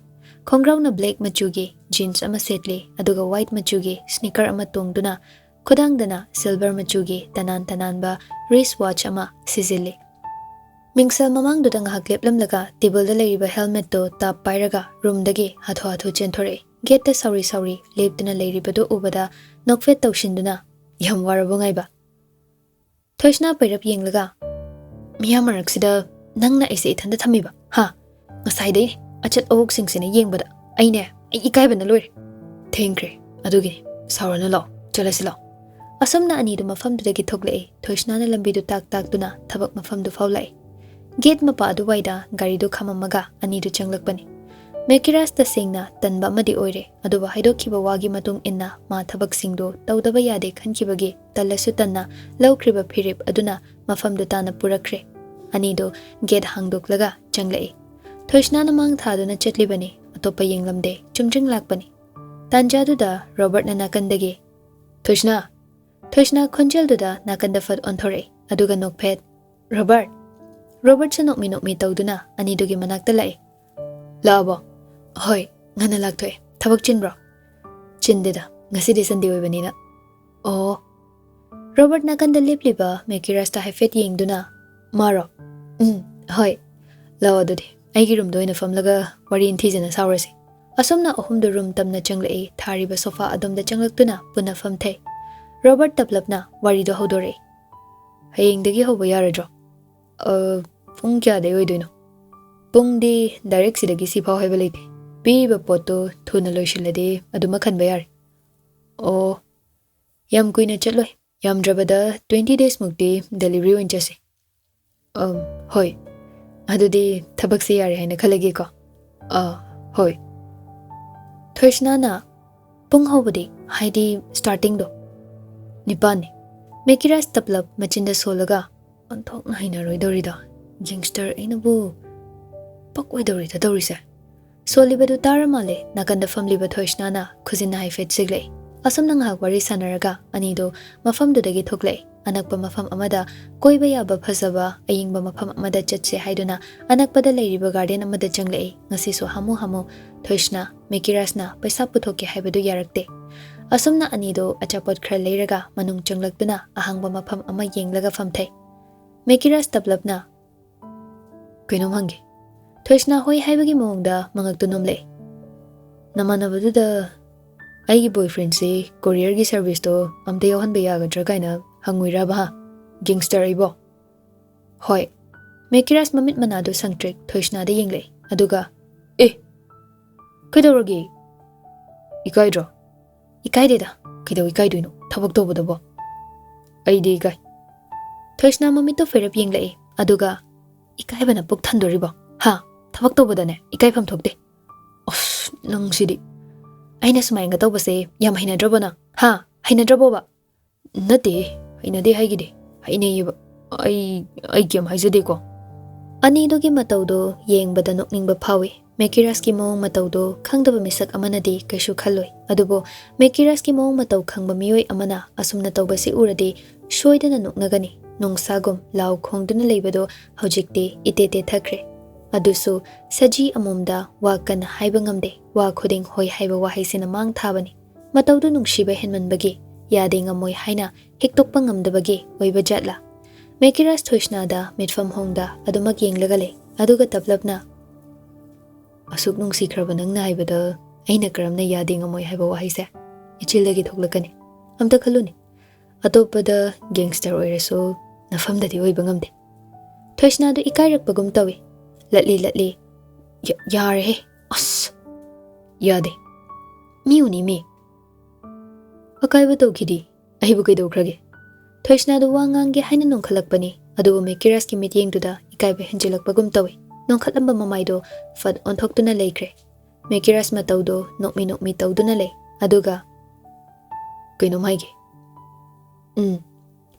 ꯈꯣꯡꯒ꯭ꯔꯥꯎꯅ black ꯃꯆꯨꯒꯤ jeans ꯑꯃ ꯁꯦꯠꯂꯤ, ꯑꯗꯨꯒ white ꯃꯆꯨꯒꯤ sneaker ꯑꯃ ꯇꯣꯡꯗꯨꯅ ꯈꯨꯗꯥꯡꯗꯅ silver ꯃꯆꯨꯒꯤ ꯇꯅꯥꯟ ꯇꯅꯥꯟꯕ wrist watch ꯑꯃ ꯁꯤꯖꯤꯜꯂꯤ꯫ ꯃꯤꯡꯁꯦꯜ ꯃꯃꯥꯡꯗꯨꯗ ꯉꯥꯏꯍꯥꯛ ꯂꯦꯞꯂꯝꯂꯒ table ꯗ ꯂꯩꯔꯤꯕ helmet ꯇꯣ ꯇꯥꯞ ꯄꯥꯏꯔꯒ room ꯗꯒꯤ ꯍꯥꯊꯨ ꯍꯥꯊꯨ ꯆꯦꯟꯊꯣꯔꯛꯏ꯫ Gate ꯇ ꯁꯥꯎꯔꯤ ꯁꯥꯎꯔꯤ ꯂꯦꯞꯇꯨꯅ ꯂꯩꯔꯤꯕꯗꯨ ꯎꯕꯗ ꯅꯣꯛꯐꯦꯠ ꯇꯧꯁꯤꯟꯗꯨꯅ, "ꯌꯥꯝ ꯋꯥꯔꯕꯣ ꯉꯥꯏꯕ?" ꯊꯣꯏꯁꯅꯥ ꯄꯩꯔꯞ ꯌꯦꯡꯂꯒ, "ꯃꯤꯌꯥꯝ ꯃꯔꯛꯁꯤꯗ ꯅꯪꯅ ꯑꯩꯁꯦ ꯏꯊꯟꯗ ꯊꯝꯃꯤꯕ, ꯍꯥ? ꯉꯁꯥꯏꯗꯩ ꯑꯆꯠ ꯑꯋꯣꯛꯁꯤꯡꯁꯤꯅ ꯌꯦꯡꯕꯗ ꯑꯩꯅꯦ, ꯑꯩ ꯏꯀꯥꯏꯕꯅ ꯂꯣꯏꯔꯦ꯫ ꯊꯦꯡꯈ꯭ꯔꯦ, ꯑꯗꯨꯒꯤꯅꯤ꯫ ꯁꯥꯎꯔꯅꯨ, ꯂꯥꯛꯑꯣ, ꯆꯠꯂꯁꯤ ꯂꯥꯛꯑꯣ꯫" ꯑꯁꯨꯝꯅ ꯑꯅꯤꯗꯨ ꯃꯐꯝꯗꯨꯗꯒꯤ ꯊꯣꯛꯂꯛꯏ꯫ ꯊꯣꯏꯁꯅꯥꯅ ꯂꯝꯕꯤꯗꯨ ꯇꯥꯛ ꯇꯥꯛꯇꯨꯅ ꯊꯕꯛ ꯃꯐꯝꯗꯨ ꯐꯥꯎ ꯂꯥꯛꯏ꯫ Gate ꯃꯄꯥ ꯑꯗꯨꯋꯥꯏꯗ ꯒꯥꯔꯤꯗꯨ ꯈꯥꯝꯃꯝꯃꯒ ꯑꯅꯤꯗꯨ ꯆꯪꯂꯛꯄꯅꯤ꯫ ꯃꯦꯀꯤꯔꯥꯁ ꯇꯁꯦꯡꯅ ꯇꯟꯕ ꯑꯃꯗꯤ ꯑꯣꯏꯔꯦ, ꯑꯗꯨꯕꯨ ꯍꯥꯏꯗꯣꯛꯈꯤꯕ ꯋꯥꯒꯤ ꯃꯇꯨꯡ ꯏꯟꯅ ꯃꯥ ꯊꯕꯛꯁꯤꯡꯗꯨ ꯇꯧꯗꯕ ꯌꯥꯗꯦ ꯈꯟꯈꯤꯕꯒꯤ ꯇꯜꯂꯁꯨ ꯇꯟꯅ ꯂꯧꯈ꯭ꯔꯤꯕ ꯐꯤꯔꯦꯞ ꯑꯗꯨꯅ ꯃꯐꯝꯗꯨ ꯇꯥꯅ ꯄꯨꯔꯛꯈ꯭ꯔꯦ꯫ ꯑꯅꯤꯗꯨ gate ꯍꯥꯡꯗꯣꯛꯂꯒ ꯆꯪꯂꯛꯏ꯫ ꯊꯣꯏꯁꯅꯥꯅ ꯃꯥꯡ ꯊꯥꯗꯨꯅ ꯆꯠꯂꯤꯕꯅꯤ, ꯑꯇꯣꯞꯄ ꯌꯦꯡꯂꯝꯗꯦ, ꯆꯨꯝꯗ꯭ꯔꯤꯡ ꯂꯥꯛꯄꯅꯤ꯫ ꯇꯥꯟꯖꯥꯗꯨꯗ ꯔꯣꯕꯔꯠꯅ ꯅꯥꯀꯟꯗꯒꯤ, "ꯊꯣꯏꯁꯅꯥ!" ꯊꯣꯏꯁꯅꯥ ꯈꯣꯟꯖꯦꯜꯗꯨꯗ ꯅꯥꯀꯟꯗ ꯐꯠ ꯑꯣꯟꯊꯣꯔꯛꯏ, ꯑꯗꯨꯒ ꯅꯣꯛꯐꯦꯠ, "ꯔꯣꯕꯔꯠ!" ꯔꯣꯕꯔꯠꯁꯨ ꯅꯣꯛꯃꯤ ꯅꯣꯛꯃꯤ ꯇꯧꯗꯨꯅ ꯑꯅꯤꯗꯨꯒꯤ ꯃꯅꯥꯛꯇ ꯂꯥꯛꯏ꯫ "ꯂꯥꯛꯑꯕꯣ?" "ꯍꯣꯏ, ꯉꯟꯅ ꯂꯥꯛꯊꯣꯛꯑꯦ꯫ ꯊꯕꯛ ꯆꯤꯟꯕ꯭ꯔꯣ?" "ꯆꯤꯟꯗꯦꯗ, ꯉꯁꯤꯗꯤ Sunday ꯑꯣꯏꯕꯅꯤꯅ꯫" "ꯑꯣ꯫" ꯔꯣꯕꯔꯠ ꯅꯥꯀꯟꯗ ꯂꯦꯞꯂꯤꯕ ꯃꯦꯀꯤꯔꯥꯁꯇ ꯍꯥꯏꯐꯦꯠ ꯌꯦꯡꯗꯨꯅ, "ꯃꯥꯔꯣ?" "ꯎꯝ, ꯍꯣꯏ꯫ ꯂꯥꯛꯑꯣ ꯑꯗꯨꯗꯤ, ꯑꯩꯒꯤ room ꯗ ꯑꯣꯏꯅ ꯐꯝꯂꯒ ꯋꯥꯔꯤ ꯅꯤꯡꯊꯤꯖꯅ ꯁꯥꯎꯔꯁꯤ꯫" ꯑꯁꯨꯝꯅ ꯑꯍꯨꯝꯗꯨ room ꯇꯝꯅ ꯆꯪꯂꯛꯏ, ꯊꯥꯔꯤꯕ sofa ꯑꯗꯣꯝꯗ ꯆꯪꯂꯛꯇꯨꯅ ꯄꯨꯟꯅ ꯐꯝꯊꯩ꯫ ꯔꯣꯕꯔꯠ ꯇꯞꯂꯞꯅ ꯋꯥꯔꯤꯗꯨ ꯍꯧꯗꯣꯔꯛꯏ꯫ "ꯍꯌꯦꯡꯗꯒꯤ ꯍꯧꯕ ꯌꯥꯔꯗ꯭ꯔꯣ?" "ꯑ, ꯄꯨꯡ ꯀꯌꯥꯗꯩ ꯑꯣꯏꯗꯣꯏꯅꯣ?" "ꯄꯨꯡꯗꯤ direct ꯁꯤꯗꯒꯤ ꯁꯤꯐꯥꯎ ꯍꯥꯏꯕ ꯂꯩꯇꯦ꯫ ꯄꯤꯔꯤꯕ ꯄꯣꯠꯇꯨ ꯊꯨꯅ ꯂꯣꯏꯁꯤꯜꯂꯗꯤ ꯑꯗꯨꯃꯛ ꯈꯟꯕ ꯌꯥꯔꯦ꯫" "ꯑꯣ, ꯌꯥꯝ ꯀꯨꯏꯅ ꯆꯠꯂꯣꯏ꯫ ꯌꯥꯝꯗ꯭ꯔꯕꯗ twenty days ꯃꯨꯛꯇꯤ delivery ꯑꯣꯏꯅ ꯆꯠꯁꯤ꯫" "ꯑꯝ, ꯍꯣꯏ꯫" ꯑꯗꯨꯗꯤ ꯊꯕꯛꯁꯤ ꯌꯥꯔꯦ ꯍꯥꯏꯅ ꯈꯜꯂꯒꯦꯀꯣ꯫ ꯑꯥ, ꯍꯣꯏ꯫ ꯊꯣꯏꯁꯅꯥꯅ ꯄꯨꯡ ꯍꯧꯕꯗꯤ, ꯍꯥꯏꯗꯤ starting ꯗꯣ, ꯅꯤꯄꯥꯟꯅꯤ꯫ ꯃꯦꯀꯤꯔꯥꯖ ꯇꯞꯂꯞ ꯃꯆꯤꯟꯗ ꯁꯣꯜꯂꯒ, "ꯑꯣꯟꯊꯣꯛꯅ ꯍꯩꯅꯔꯣꯏꯗꯧꯔꯤꯗ, gangster ꯑꯩꯅꯕꯨ ꯄꯛꯑꯣꯏꯗꯧꯔꯤꯗ ꯇꯧꯔꯤꯁꯦ"꯫ ꯁꯣꯜꯂꯤꯕꯗꯨ ꯇꯥꯔ ꯃꯥꯜꯂꯦ ꯅꯥꯀꯟꯗ ꯐꯝꯂꯤꯕ ꯊꯣꯏꯁꯅꯥꯅ ꯈꯨꯖꯤꯟꯅ ꯍꯥꯏꯐꯦꯠ ꯆꯤꯛꯂꯛꯏ꯫ ꯑꯁꯨꯝꯅ ꯉꯥꯏꯍꯥꯛ ꯋꯥꯔꯤ ꯁꯥꯟꯅꯔꯒ ꯑꯅꯤꯗꯨ ꯃꯐꯝꯗꯨꯗꯒꯤ ꯊꯣꯛꯂꯛꯏ꯫ ꯑꯅꯛꯄ ꯃꯐꯝ ꯑꯃꯗ ꯀꯣꯏꯕ ꯌꯥꯕ ꯐꯖꯕ ꯑꯌꯤꯡꯕ ꯃꯐꯝ ꯑꯃꯗ ꯆꯠꯁꯦ ꯍꯥꯏꯗꯨꯅ ꯑꯅꯛꯄꯗ ꯂꯩꯔꯤꯕ garden ꯑꯃꯗ ꯆꯪꯂꯛꯏ꯫ ꯉꯁꯤꯁꯨ ꯍꯥꯃꯨ ꯍꯥꯃꯨ ꯊꯣꯏꯁꯅꯥ ꯃꯦꯀꯤꯔꯥꯖꯅ ꯄꯩꯁꯥ ꯄꯨꯊꯣꯛꯀꯦ ꯍꯥꯏꯕꯗꯨ ꯌꯥꯔꯛꯇꯦ꯫ ꯑꯁꯨꯝꯅ ꯑꯅꯤꯗꯨ ꯑꯆꯥꯄꯣꯠ ꯈꯔ ꯂꯩꯔꯒ ꯃꯅꯨꯡ ꯆꯪꯂꯛꯇꯨꯅ ꯑꯍꯥꯡꯕ ꯃꯐꯝ ꯑꯃ ꯌꯦꯡꯂꯒ ꯐꯝꯊꯩ꯫ ꯃꯦꯀꯤꯔꯥꯖ ꯇꯞꯂꯞꯅ, "ꯀꯩꯅꯣꯝ ꯍꯪꯒꯦ"꯫ ꯊꯣꯏꯁꯅꯥ ꯍꯣꯏ ꯍꯥꯏꯕꯒꯤ ꯃꯑꯣꯡꯗ ꯃꯉꯛꯇꯨ ꯅꯣꯝꯂꯛꯏ꯫ "ꯅꯃꯥꯟꯅꯕꯗꯨꯗ ꯑꯩꯒꯤ boyfriend ꯁꯤ courier ꯒꯤ service ꯇꯣ ꯑꯝꯇ ꯌꯥꯎꯍꯟꯕ ꯌꯥꯒꯗ꯭ꯔꯥ ꯀꯥꯏꯅ ꯍꯪꯉꯨꯏꯔꯕ, ꯍꯥ? Gangster ꯑꯩꯕꯣ?" "ꯍꯣꯏ"꯫ ꯃꯦꯀꯤꯔꯥꯖ ꯃꯃꯤꯠ ꯃꯅꯥꯗꯨ ꯁꯪꯇ꯭ꯔꯤꯛ ꯊꯣꯏꯁꯅꯥꯗ ꯌꯦꯡꯂꯛꯏ, ꯑꯗꯨꯒ, "ꯑꯦ, ꯀꯩꯗꯧꯔꯒꯦ? ꯏꯀꯥꯏꯗ꯭ꯔꯣ?" "ꯏꯀꯥꯏꯗꯦꯗ, ꯀꯩꯗꯧ ꯏꯀꯥꯏꯗꯣꯏꯅꯣ ꯊꯕꯛ ꯇꯧꯕꯗꯕꯣ?" "ꯑꯩꯗꯤ ꯏꯀꯥꯏ"꯫ ꯊꯣꯏꯁꯅꯥ ꯃꯃꯤꯠꯇꯨ ꯐꯩꯔꯞ ꯌꯦꯡꯂꯛꯏ, ꯑꯗꯨꯒ, "ꯏꯀꯥꯏꯕꯅ ꯄꯨꯛ ꯊꯟꯗꯣꯔꯤꯕꯣ? ꯍꯥ? ꯊꯕꯛ ꯇꯧꯕꯗꯅꯦ ꯏꯀꯥꯏꯐꯝ ꯊꯣꯛꯇꯦ꯫ ꯑꯁ, ꯅꯪꯁꯤꯗꯤ꯫ ꯑꯩꯅ ꯁꯨꯃꯥꯏꯅꯒ ꯇꯧꯕꯁꯦ ꯌꯥꯝ ꯍꯩꯅꯗ꯭ꯔꯕꯣ ꯅꯪ? ꯍꯥ? ꯍꯩꯅꯗ꯭ꯔꯕꯣꯕ?" "ꯅꯠꯇꯦ, ꯍꯩꯅꯗꯦ ꯍꯥꯏꯒꯤꯗꯤ꯫ ꯍꯩꯅꯩꯌꯦꯕ꯫ ꯑꯩ, ꯑꯩ ꯀꯩꯝ ꯍꯥꯏꯖꯗꯦꯀꯣ"꯫ ꯑꯅꯤꯗꯨꯒꯤ ꯃꯇꯧꯗꯣ ꯌꯦꯡꯕꯗ ꯅꯣꯛꯅꯤꯡꯕ ꯐꯥꯎꯏ꯫ ꯃꯦꯀꯤꯔꯥꯖꯀꯤ ꯃꯑꯣꯡ ꯃꯇꯧꯗꯣ ꯈꯪꯗꯕ ꯃꯤꯁꯛ ꯑꯃꯅꯗꯤ ꯀꯩꯁꯨ ꯈꯜꯂꯣꯏ꯫ ꯑꯗꯨꯕꯨ ꯃꯦꯀꯤꯔꯥꯖꯀꯤ ꯃꯑꯣꯡ ꯃꯇꯧ ꯈꯪꯕ ꯃꯤꯑꯣꯏ ꯑꯃꯅ ꯑꯁꯨꯝꯅ ꯇꯧꯕꯁꯤ ꯎꯔꯗꯤ ꯁꯣꯏꯗꯅ ꯅꯣꯛꯅꯒꯅꯤ꯫ ꯅꯣꯡꯁꯥꯒꯨꯝ ꯂꯥꯎ ꯈꯣꯡꯗꯨꯅ ꯂꯩꯕꯗꯣ ꯍꯧꯖꯤꯛꯇꯤ ꯏꯇꯦ ꯇꯦꯊꯈ꯭ꯔꯦ꯫ ꯑꯗꯨꯁꯨ ꯁꯖꯤ ꯑꯃꯣꯝꯗ ꯋꯥ ꯀꯟꯅ ꯍꯥꯏꯕ ꯉꯝꯗꯦ, ꯋꯥ ꯈꯨꯗꯤꯡ ꯍꯣꯏ ꯍꯥꯏꯕ ꯋꯥꯍꯩꯁꯤꯅ ꯃꯥꯡ ꯊꯥꯕꯅꯤ꯫ ꯃꯇꯧꯗꯨ ꯅꯨꯡꯁꯤꯕ ꯍꯦꯟꯃꯟꯕꯒꯤ ꯌꯥꯗꯦ ꯉꯝꯃꯣꯏ ꯍꯥꯏꯅ ꯍꯤꯛꯇꯣꯛꯄ ꯉꯝꯗꯕꯒꯤ ꯑꯣꯏꯕ ꯖꯥꯠꯂꯥ? ꯃꯦꯀꯤꯔꯥꯖ ꯊꯣꯏꯁꯅꯥꯗ ꯃꯤꯠꯐꯝ ꯍꯣꯡꯗ ꯑꯗꯨꯃꯛ ꯌꯦꯡꯂꯒ ꯂꯩ꯫ ꯑꯗꯨꯒ ꯇꯞꯂꯞꯅ, "ꯑꯁꯨꯛ ꯅꯨꯡꯁꯤꯈ꯭ꯔꯕ ꯅꯪꯅ ꯍꯥꯏꯕꯗ ꯑꯩꯅ ꯀꯔꯝꯅ ꯌꯥꯗꯦ ꯉꯝꯃꯣꯏ ꯍꯥꯏꯕ ꯋꯥꯍꯩꯁꯦ ꯏꯆꯤꯜꯗꯒꯤ ꯊꯣꯛꯂꯛꯀꯅꯤ? ꯑꯝꯇ ꯈꯜꯂꯨꯅꯦ꯫ ꯑꯇꯣꯞꯄꯗ gangster ꯑꯣꯏꯔꯁꯨ ꯅꯐꯝꯗꯗꯤ ꯑꯣꯏꯕ ꯉꯝꯗꯦ"꯫ ꯊꯣꯏꯁꯅꯥꯗꯨ ꯏꯀꯥꯏꯔꯛꯄꯒꯨꯝ ꯇꯧꯏ꯫ ꯂꯠꯂꯤ ꯂꯠꯂꯤ, "ꯌꯥ-, ꯌꯥꯔꯦꯍꯦ꯫ ꯑꯁ, ꯌꯥꯗꯦ꯫ ꯃꯤ ꯎꯅꯤ ꯃꯤ꯫ ꯑꯀꯥꯏꯕ ꯇꯧꯈꯤꯗꯤ꯫ ꯑꯩꯕꯨ ꯀꯩꯗꯧꯈ꯭ꯔꯒꯦ?" ꯊꯣꯏꯁꯅꯥꯗꯨ ꯋꯥ ꯉꯥꯡꯒꯦ ꯍꯥꯏꯅ ꯅꯣꯡꯈꯠꯂꯛꯄꯅꯤ꯫ ꯑꯗꯨꯕꯨ ꯃꯦꯀꯤꯔꯥꯁꯀꯤ ꯃꯤꯠꯌꯦꯡꯗꯨꯗ ꯏꯀꯥꯏꯕ ꯍꯦꯟꯖꯤꯜꯂꯛꯄꯒꯨꯝ ꯇꯧꯏ꯫ ꯅꯣꯟꯈꯠꯂꯝꯕ ꯃꯃꯥꯏꯗꯣ ꯐꯠ ꯑꯣꯟꯊꯣꯛꯇꯨꯅ ꯂꯩꯈ꯭ꯔꯦ꯫ ꯃꯦꯀꯤꯔꯥꯁ ꯃꯇꯧꯗꯣ ꯅꯣꯛꯃꯤ ꯅꯣꯛꯃꯤ ꯇꯧꯗꯨꯅ ꯂꯩ꯫ ꯑꯗꯨꯒ, "ꯀꯩꯅꯣꯝ ꯍꯥꯏꯒꯦ꯫ ꯎꯝ꯫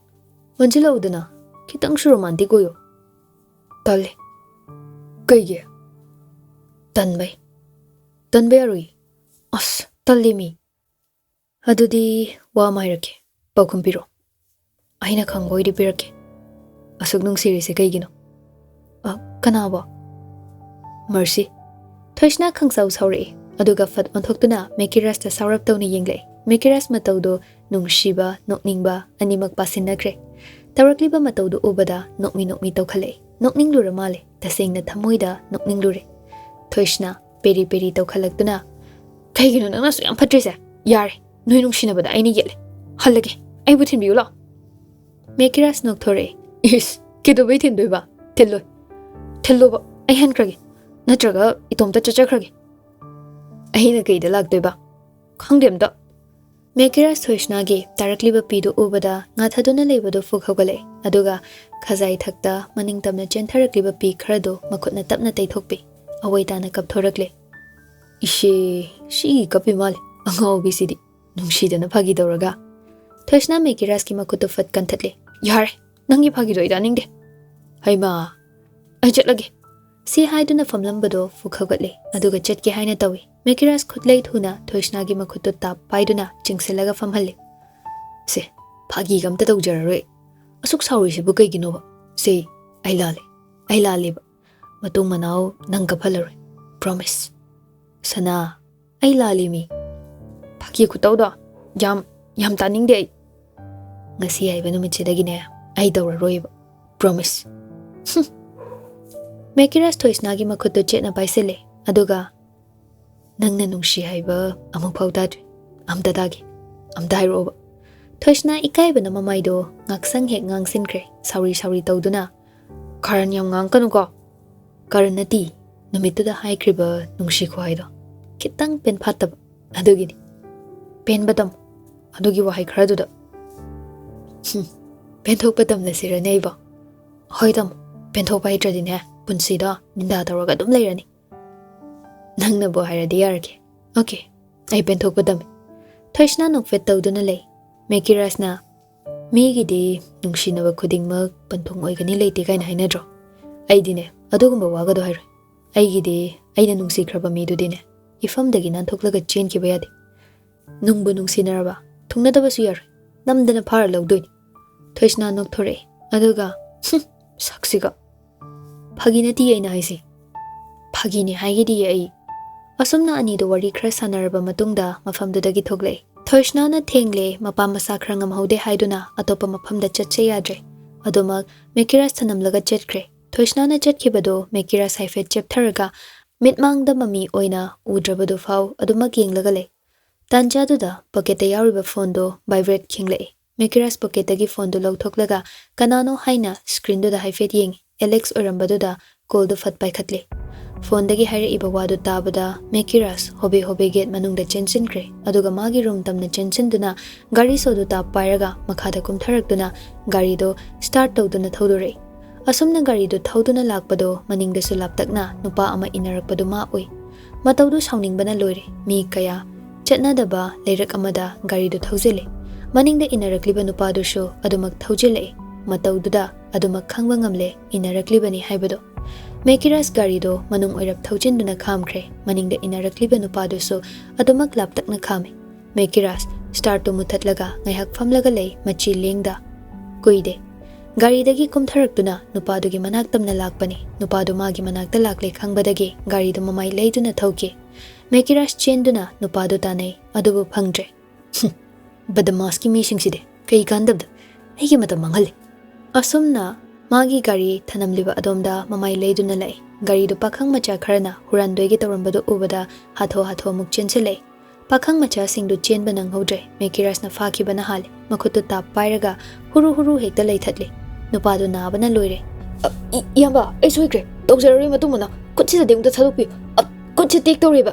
ꯑꯣꯟꯁꯤꯜꯂꯛꯎꯗꯅ, ꯈꯤꯇꯪꯁꯨ ꯔꯣꯃꯥꯟꯇꯤꯛ ꯑꯣꯏꯌꯣ꯫" "ꯇꯜꯂꯦ꯫" "ꯀꯩꯒꯤ?" "ꯇꯟꯕꯩ꯫" "ꯇꯟꯕ ꯌꯥꯔꯣꯏ꯫" "ꯑꯁ, ꯇꯜꯂꯦ ꯃꯤ꯫" "ꯑꯗꯨꯗꯤ ꯋꯥ ꯑꯃ ꯍꯥꯏꯔꯛꯀꯦ, ꯄꯥꯎꯈꯨꯝ ꯄꯤꯔꯣ꯫" "ꯑꯩꯅ ꯈꯪꯕ ꯑꯣꯏꯗꯤ ꯄꯤꯔꯛꯀꯦ꯫" "ꯑꯁꯨꯛ ꯅꯨꯡꯁꯤꯔꯤꯁꯦ ꯀꯩꯒꯤꯅꯣ?" "ꯑ, ꯀꯅꯥꯕꯣ?" "ꯃꯔꯁꯤ꯫" ꯊꯣꯏꯁꯅꯥ ꯈꯪꯁꯥꯎ ꯁꯥꯎꯔꯛꯏ, ꯑꯗꯨꯒ ꯐꯠ ꯑꯣꯟꯊꯣꯛꯇꯨꯅ ꯃꯦꯀꯤꯔꯥꯁꯇ ꯁꯥꯎꯔꯞ ꯇꯧꯅ ꯌꯦꯡꯂꯛꯏ꯫ ꯃꯦꯀꯤꯔꯥꯁ ꯃꯇꯧꯗꯣ ꯅꯨꯡꯁꯤꯕ, ꯅꯣꯛꯅꯤꯡꯕ ꯑꯅꯤꯃꯛ ꯄꯥꯁꯤꯟꯅꯈ꯭ꯔꯦ꯫ ꯇꯧꯔꯛꯂꯤꯕ ꯃꯇꯧꯗꯨ ꯎꯕꯗ ꯅꯣꯛꯃꯤ ꯅꯣꯛꯃꯤ ꯇꯧꯈꯠꯂꯛꯏ꯫ ꯅꯣꯛꯅꯤꯡꯂꯨꯔ ꯃꯥꯜꯂꯦ, ꯇꯁꯦꯡꯅ ꯊꯃꯣꯏꯗ ꯅꯣꯛꯅꯤꯡꯂꯨꯔꯦ꯫ ꯊꯣꯏꯁꯅꯥ ꯄꯦꯔꯤ ꯄꯦꯔꯤ ꯇꯧꯈꯠꯂꯛꯇꯨꯅ, "ꯀꯩꯒꯤꯅꯣ ꯅꯪꯅ ꯑꯁꯨꯛ ꯌꯥꯝ ꯐꯠꯇ꯭ꯔꯤꯁꯦ? ꯌꯥꯔꯦ, ꯅꯣꯏ ꯅꯨꯡꯁꯤꯅꯕꯗ ꯑꯩꯅ ꯌꯦꯠꯂꯦ꯫ ꯍꯜꯂꯒꯦ, ꯑꯩꯕꯨ ꯊꯤꯟꯕꯤꯌꯨ ꯂꯥꯛꯑꯣ꯫" ꯃꯦꯀꯤꯔꯥꯁ ꯅꯣꯛꯊꯣꯔꯛꯏ꯫ "ꯏꯁ, ꯀꯩꯗꯧꯕꯩ ꯊꯤꯟꯗꯣꯏꯕ? ꯊꯤꯜꯂꯣꯏ꯫" "ꯊꯤꯜꯂꯣꯕ, ꯑꯩ ꯍꯟꯈ꯭ꯔꯒꯦ꯫ ꯅꯠꯇ꯭ꯔꯒ ꯏꯇꯣꯝꯇ ꯆꯠꯆꯈ꯭ꯔꯒꯦ꯫" "ꯑꯩꯅ ꯀꯩꯗ ꯂꯥꯛꯇꯣꯏꯕ?" "ꯈꯪꯗꯦ ꯑꯝꯇ꯫" ꯃꯦꯀꯤꯔꯥꯁ ꯊꯣꯏꯁꯅꯥꯒꯤ ꯇꯥꯔꯛꯂꯤꯕ ꯄꯤꯗꯨ ꯎꯕꯗ ꯉꯥꯊꯗꯨꯅ ꯂꯩꯕꯗꯨ ꯐꯨꯛ ꯍꯧꯒꯠꯂꯛꯏ, ꯑꯗꯨꯒ ꯈꯖꯥꯏ ꯊꯛꯇ ꯃꯅꯤꯡ ꯇꯝꯅ ꯆꯦꯟꯊꯔꯛꯂꯤꯕ ꯄꯤ ꯈꯔꯗꯨ ꯃꯈꯨꯠꯅ ꯇꯞꯅ ꯇꯩꯊꯣꯛꯄꯤ꯫ ꯑꯋꯣꯏ ꯇꯥꯅ ꯀꯞꯊꯣꯔꯛꯂꯦ꯫ "ꯏꯁꯦ, ꯁꯤ ꯀꯞꯄꯤ ꯃꯥꯜꯂꯦ, ꯑꯉꯥꯎꯕꯤꯁꯤꯗꯤ꯫ ꯅꯨꯡꯁꯤꯗꯅ ꯐꯥꯒꯤ ꯇꯧꯔꯒ꯫" ꯊꯣꯏꯁꯅꯥ ꯃꯦꯀꯤꯔꯥꯁꯀꯤ ꯃꯈꯨꯠꯇꯨ ꯐꯠ ꯀꯟꯊꯠꯂꯦ꯫ "ꯌꯥꯔꯦ, ꯅꯪꯒꯤ ꯐꯥꯒꯤꯗꯣ ꯑꯩ ꯇꯥꯅꯤꯡꯗꯦ꯫" "ꯍꯩꯃꯥ, ꯑꯩ ꯆꯠꯂꯒꯦ꯫" ꯁꯤ ꯍꯥꯏꯗꯨꯅ ꯐꯝꯂꯝꯕꯗꯣ ꯐꯨꯛ ꯍꯧꯒꯠꯂꯦ, ꯑꯗꯨꯒ ꯆꯠꯀꯦ ꯍꯥꯏꯅ ꯇꯧꯏ꯫ ꯃꯦꯀꯤꯔꯥꯁ ꯈꯨꯠꯂꯩ ꯊꯨꯅ ꯊꯣꯏꯁꯅꯥꯒꯤ ꯃꯈꯨꯠꯇꯨ ꯇꯥꯞ ꯄꯥꯏꯗꯨꯅ ꯆꯤꯡꯁꯤꯜꯂꯒ ꯐꯝꯍꯜꯂꯦ꯫ "ꯁꯦ, ꯐꯥꯒꯤꯒ ꯑꯝꯇ ꯇꯧꯖꯔꯔꯣꯏ꯫ ꯑꯁꯨꯛ ꯁꯥꯎꯔꯤꯁꯤꯕꯨ ꯀꯩꯒꯤꯅꯣꯕ? ꯁꯦ, ꯑꯩ ꯂꯥꯜꯂꯦ꯫ ꯑꯩ ꯂꯥꯜꯂꯦꯕ꯫ ꯃꯇꯨꯡ ꯃꯅꯥꯎ ꯅꯪ ꯀꯞꯍꯜꯂꯔꯣꯏ꯫ Promise꯫" "ꯁꯅꯥ, ꯑꯩ ꯂꯥꯜꯂꯤ ꯃꯤ꯫ ꯐꯥꯒꯤ ꯈꯨꯇꯧꯗꯣ ꯌꯥꯝ, ꯌꯥꯝ ꯇꯥꯅꯤꯡꯗꯦ ꯑꯩ꯫ ꯉꯁꯤ ꯍꯥꯏꯕ ꯅꯨꯃꯤꯠꯁꯤꯗꯒꯤꯅꯦ ꯑꯩ ꯇꯧꯔꯔꯣꯏꯕ꯫ Promise꯫" ꯍꯨꯝ꯫ ꯃꯦꯀꯤꯔꯥꯁ ꯊꯣꯏꯁꯅꯥꯒꯤ ꯃꯈꯨꯠꯇꯨ ꯆꯦꯠꯅ ꯄꯥꯏꯁꯤꯜꯂꯦ, ꯑꯗꯨꯒ, "ꯅꯪꯅ ꯅꯨꯡꯁꯤ ꯍꯥꯏꯕ ꯑꯃꯨꯛ ꯐꯥꯎ ꯇꯥꯗ꯭ꯔꯤ꯫ ꯑꯝꯇ ꯇꯥꯒꯦ꯫ ꯑꯝꯇ ꯍꯥꯏꯔꯛꯑꯣꯕ꯫" ꯊꯣꯏꯁꯅꯥ ꯏꯀꯥꯏꯕꯅ ꯃꯃꯥꯏꯗꯣ ꯉꯥꯛꯁꯪ ꯍꯦꯛ ꯉꯥꯡꯁꯤꯟꯈ꯭ꯔꯦ, ꯁꯥꯎꯔꯤ ꯁꯥꯎꯔꯤ ꯇꯧꯗꯨꯅ꯫ "ꯀꯥꯔꯟ ꯌꯥꯝ ꯉꯥꯡꯉꯛꯀꯅꯨꯀꯣ꯫" "ꯀꯥꯔꯟ ꯅꯠꯇꯤ, ꯅꯨꯃꯤꯠꯇꯨꯗ ꯍꯥꯏꯈ꯭ꯔꯤꯕ ꯅꯨꯡꯁꯤ ꯈꯨꯍꯥꯏꯗꯣ ꯈꯤꯇꯪ ꯄꯦꯟꯐꯥꯠꯇꯕ, ꯑꯗꯨꯒꯤꯅꯤ꯫ ꯄꯦꯟꯕ ꯇꯝꯃꯨ, ꯑꯗꯨꯒꯤ ꯋꯥꯍꯩ ꯈꯔꯗꯨꯗ꯫" "ꯍꯨꯝ, ꯄꯦꯟꯊꯣꯛꯄ ꯇꯝꯂꯁꯤꯔꯅꯦ ꯑꯩꯕꯣ?" "ꯍꯣꯏ ꯇꯥꯃꯣ, ꯄꯦꯟꯊꯣꯛꯄ ꯍꯩꯇ꯭ꯔꯗꯤꯅꯦ, ꯄꯨꯟꯁꯤꯗꯣ ꯅꯤꯟꯗꯥ ꯇꯧꯔꯒ ꯑꯗꯨꯝ ꯂꯩꯔꯅꯤ꯫ ꯅꯪꯅꯕꯨ ꯍꯥꯏꯔꯗꯤ ꯌꯥꯔꯒꯦ꯫ ꯑꯣꯀꯦ, ꯑꯩ ꯄꯦꯟꯊꯣꯛꯄ ꯇꯝꯃꯤ"꯫ ꯊꯣꯏꯁꯅꯥ ꯅꯣꯛꯐꯦꯠ ꯇꯧꯗꯨꯅ ꯂꯩ꯫ ꯃꯦꯀꯤꯔꯥꯖꯅ, "ꯃꯤꯒꯤꯗꯤ ꯅꯨꯡꯁꯤꯅꯕ ꯈꯨꯗꯤꯡꯃꯛ ꯄꯟꯊꯨꯡ ꯑꯣꯏꯒꯅꯤ ꯂꯩꯇꯦ ꯀꯥꯏꯅ ꯍꯥꯏꯅꯗ꯭ꯔꯣ? ꯑꯩꯗꯤꯅꯦ, ꯑꯗꯨꯒꯨꯝꯕ ꯋꯥꯒꯗꯣ ꯍꯥꯏꯔꯣꯏ꯫ ꯑꯩꯒꯤꯗꯤ ꯑꯩꯅ ꯅꯨꯡꯁꯤꯈ꯭ꯔꯕ ꯃꯤꯗꯨꯗꯤꯅꯦ, ꯏꯐꯝꯗꯒꯤ ꯅꯥꯟꯊꯣꯛꯂꯒ ꯆꯦꯟꯈꯤꯕ ꯌꯥꯗꯦ꯫ ꯅꯨꯡꯕꯨ ꯅꯨꯡꯁꯤꯅꯔꯕ, ꯊꯨꯡꯅꯗꯕꯁꯨ ꯌꯥꯔꯣꯏ, ꯅꯝꯗꯅ ꯐꯥꯔ ꯂꯧꯗꯣꯏꯅꯤ"꯫ ꯊꯣꯏꯁꯅꯥ ꯅꯣꯛꯊꯣꯔꯛꯏ, ꯑꯗꯨꯒ, "ꯍꯨꯝ, ꯁꯛꯁꯤꯒ"꯫ "ꯐꯥꯒꯤ ꯅꯠꯇꯤꯌꯦ ꯑꯩꯅ ꯍꯥꯏꯁꯦ꯫ ꯐꯥꯒꯤꯅꯦ ꯍꯥꯏꯒꯤꯗꯤꯌꯦ ꯑꯩ"꯫ ꯑꯁꯨꯝꯅ ꯑꯅꯤꯗꯣ ꯋꯥꯔꯤ ꯈꯔ ꯁꯥꯟꯅꯔꯕ ꯃꯇꯨꯡꯗ ꯃꯐꯝꯗꯨꯗꯒꯤ ꯊꯣꯛꯂꯛꯏ꯫ ꯊꯣꯏꯁꯅꯥꯅ ꯊꯦꯡꯂꯦ, ꯃꯄꯥ ꯃꯁꯥ ꯈꯔ ꯉꯝꯍꯧꯗꯦ ꯍꯥꯏꯗꯨꯅ ꯑꯇꯣꯞꯄ ꯃꯐꯝꯗ ꯆꯠꯁꯦ ꯌꯥꯗ꯭ꯔꯦ꯫ ꯑꯗꯨꯃꯛ ꯃꯦꯀꯤꯔꯥꯁ ꯊꯅꯝꯂꯒ ꯆꯠꯈ꯭ꯔꯦ꯫ ꯊꯣꯏꯁꯅꯥꯅ ꯆꯠꯈꯤꯕꯗꯣ ꯃꯦꯀꯤꯔꯥꯁ ꯍꯥꯏꯐꯦꯠ ꯆꯦꯞꯊꯔꯒ ꯃꯤꯠꯃꯥꯡꯗ ꯃꯃꯤ ꯑꯣꯏꯅ ꯎꯗ꯭ꯔꯕꯗꯨ ꯐꯥꯎ ꯑꯗꯨꯃꯛ ꯌꯦꯡꯂꯒ ꯂꯩ꯫ ꯇꯥꯟꯖꯥꯗꯨꯗ ꯄꯣꯀꯦꯠꯇ ꯌꯥꯎꯔꯤꯕ ꯐꯣꯟꯗꯨ ꯚꯥꯏꯕ꯭ꯔꯦꯠ ꯈꯤꯡꯂꯛꯏ꯫ ꯃꯦꯀꯤꯔꯥꯁ ꯄꯣꯀꯦꯠꯇꯒꯤ ꯐꯣꯟꯗꯨ ꯂꯧꯊꯣꯛꯂꯒ ꯀꯅꯥꯅꯣ ꯍꯥꯏꯅ ꯁ꯭ꯀ꯭ꯔꯤꯟꯗꯨꯗ ꯍꯥꯏꯐꯦꯠ ꯌꯦꯡꯉꯤ꯫ ꯑꯦꯂꯦꯛꯁ ꯑꯣꯏꯔꯝꯕꯗꯨꯗ ꯀꯣꯜꯗꯨ ꯐꯠ ꯄꯥꯏꯈꯠꯂꯦ꯫ ꯐꯣꯟꯗꯒꯤ ꯍꯥꯏꯔꯛꯏꯕ ꯋꯥꯗꯨ ꯇꯥꯕꯗ ꯃꯦꯀꯤꯔꯥꯁ ꯍꯣꯕꯦ ꯍꯣꯕꯦ ꯒꯦꯠ ꯃꯅꯨꯡꯗ ꯆꯦꯟꯁꯤꯟꯈ꯭ꯔꯦ, ꯑꯗꯨꯒ ꯃꯥꯒꯤ ꯔꯨꯝ ꯇꯝꯅ ꯆꯦꯟꯁꯤꯟꯗꯨꯅ ꯒꯥꯔꯤ ꯁꯣꯗꯨ ꯇꯥꯞ ꯄꯥꯏꯔꯒ ꯃꯈꯥꯗ ꯀꯨꯝꯊꯔꯛꯇꯨꯅ ꯒꯥꯔꯤꯗꯨ ꯁ꯭ꯇꯥꯔꯠ ꯇꯧꯗꯨꯅ ꯊꯧꯗꯣꯔꯛꯏ꯫ ꯑꯁꯨꯝꯅ ꯒꯥꯔꯤꯗꯨ ꯊꯧꯗꯨꯅ ꯂꯥꯛꯄꯗꯣ ꯃꯅꯤꯡꯗꯁꯨ ꯂꯥꯞꯇꯛꯅ ꯅꯨꯄꯥ ꯑꯃ ꯏꯟꯅꯔꯛꯄꯗꯨ ꯃꯥ ꯎꯏ꯫ ꯃꯇꯧꯗꯨ ꯁꯥꯎꯅꯤꯡꯕꯅ ꯂꯣꯏꯔꯦ꯫ ꯃꯤ ꯀꯌꯥ ꯆꯠꯅꯗꯕ ꯂꯩꯔꯛ ꯑꯃꯗ ꯒꯥꯔꯤꯗꯨ ꯊꯧꯖꯤꯜꯂꯦ꯫ ꯃꯅꯤꯡꯗ ꯏꯟꯅꯔꯛꯂꯤꯕ ꯅꯨꯄꯥꯗꯨꯁꯨ ꯑꯗꯨꯃꯛ ꯊꯧꯖꯤꯜꯂꯛꯑꯦ꯫ ꯃꯇꯧꯗꯨꯗ ꯑꯗꯨꯃꯛ ꯈꯪꯕ ꯉꯝꯂꯦ ꯏꯟꯅꯔꯛꯂꯤꯕꯅꯤ ꯍꯥꯏꯕꯗꯣ꯫ ꯃꯦꯀꯤꯔꯥꯁ ꯒꯥꯔꯤꯗꯣ ꯃꯅꯨꯡ ꯑꯣꯏꯔꯞ ꯊꯧꯖꯤꯟꯗꯨꯅ ꯈꯥꯝꯈ꯭ꯔꯦ꯫ ꯃꯅꯤꯡꯗ ꯏꯟꯅꯔꯛꯂꯤꯕ ꯅꯨꯄꯥꯗꯨꯁꯨ ꯑꯗꯨꯃꯛ ꯂꯥꯞꯇꯛꯅ ꯈꯥꯝꯃꯤ꯫ ꯃꯦꯀꯤꯔꯥꯁ ꯁ꯭ꯇꯥꯔꯠꯇꯨ ꯃꯨꯊꯠꯂꯒ ꯉꯥꯏꯍꯥꯛ ꯐꯝꯂꯒ ꯂꯩ, ꯃꯆꯤ ꯂꯦꯡꯗ꯫ ꯀꯨꯏꯗꯦ꯫ ꯒꯥꯔꯤꯗꯒꯤ ꯀꯨꯝꯊꯔꯛꯇꯨꯅ ꯅꯨꯄꯥꯗꯨꯒꯤ ꯃꯅꯥꯛ ꯇꯝꯅ ꯂꯥꯛꯄꯅꯤ꯫ ꯅꯨꯄꯥꯗꯨ ꯃꯥꯒꯤ ꯃꯅꯥꯛꯇ ꯂꯥꯛꯂꯦ ꯈꯪꯕꯗꯒꯤ ꯒꯥꯔꯤꯗꯨ ꯃꯃꯥꯏ ꯂꯩꯗꯨꯅ ꯊꯧꯈꯤ꯫ ꯃꯦꯀꯤꯔꯥꯁ ꯆꯦꯟꯗꯨꯅ ꯅꯨꯄꯥꯗꯨ ꯇꯥꯟꯅꯩ, ꯑꯗꯨꯕꯨ ꯐꯪꯗ꯭ꯔꯦ꯫ "ꯍꯨꯝ, ꯕꯗꯃꯥꯁꯀꯤ ꯃꯤꯁꯤꯡꯁꯤꯗꯤ ꯀꯩ ꯀꯥꯟꯗꯕꯗ ꯑꯩꯒꯤ ꯃꯇꯝ ꯃꯥꯡꯍꯜꯂꯤ"꯫ ꯑꯁꯨꯝꯅ ꯃꯥꯒꯤ ꯒꯥꯔꯤ ꯊꯅꯝꯂꯤꯕ ꯑꯗꯣꯝꯗ ꯃꯃꯥꯏ ꯂꯩꯗꯨꯅ ꯂꯥꯛꯏ꯫ ꯒꯥꯔꯤꯗꯨ ꯄꯥꯈꯪ ꯃꯆꯥ ꯈꯔꯅ ꯍꯨꯔꯥꯟꯗꯣꯏꯒꯤ ꯇꯧꯔꯝꯕꯗꯨ ꯎꯕꯗ ꯍꯥꯊꯨ ꯍꯥꯊꯨ ꯑꯃꯨꯛ ꯆꯦꯟꯁꯤꯜꯂꯛꯏ꯫ ꯄꯥꯈꯪ ꯃꯆꯥꯁꯤꯡꯗꯨ ꯆꯦꯟꯕ ꯅꯪꯍꯧꯗ꯭ꯔꯦ꯫ ꯃꯦꯀꯤꯔꯥꯁꯅ ꯐꯥꯈꯤꯕꯅ ꯍꯥꯜꯂꯦ꯫ ꯃꯈꯨꯠꯇꯨ ꯇꯥꯞ ꯄꯥꯏꯔꯒ ꯍꯨꯔꯨ ꯍꯨꯔꯨ ꯍꯦꯛꯇ ꯂꯩꯊꯠꯂꯤ꯫ ꯅꯨꯄꯥꯗꯨ ꯅꯥꯕꯅ ꯂꯣꯏꯔꯦ꯫ "ꯑ, ꯏ-, ꯏꯌꯥꯝꯕ, ꯑꯩ ꯁꯣꯏꯈ꯭ꯔꯦ꯫ ꯇꯧꯖꯔꯔꯣꯏ ꯃꯇꯨꯡ ꯃꯅꯥꯎ꯫ ꯈꯨꯠꯁꯤꯗꯗꯤ ꯑꯃꯨꯛꯇ ꯊꯥꯗꯣꯛꯄꯤꯌꯨ꯫ ꯑ, ꯈꯨꯠꯁꯦ ꯇꯦꯛ ꯇꯧꯔꯦꯕ"꯫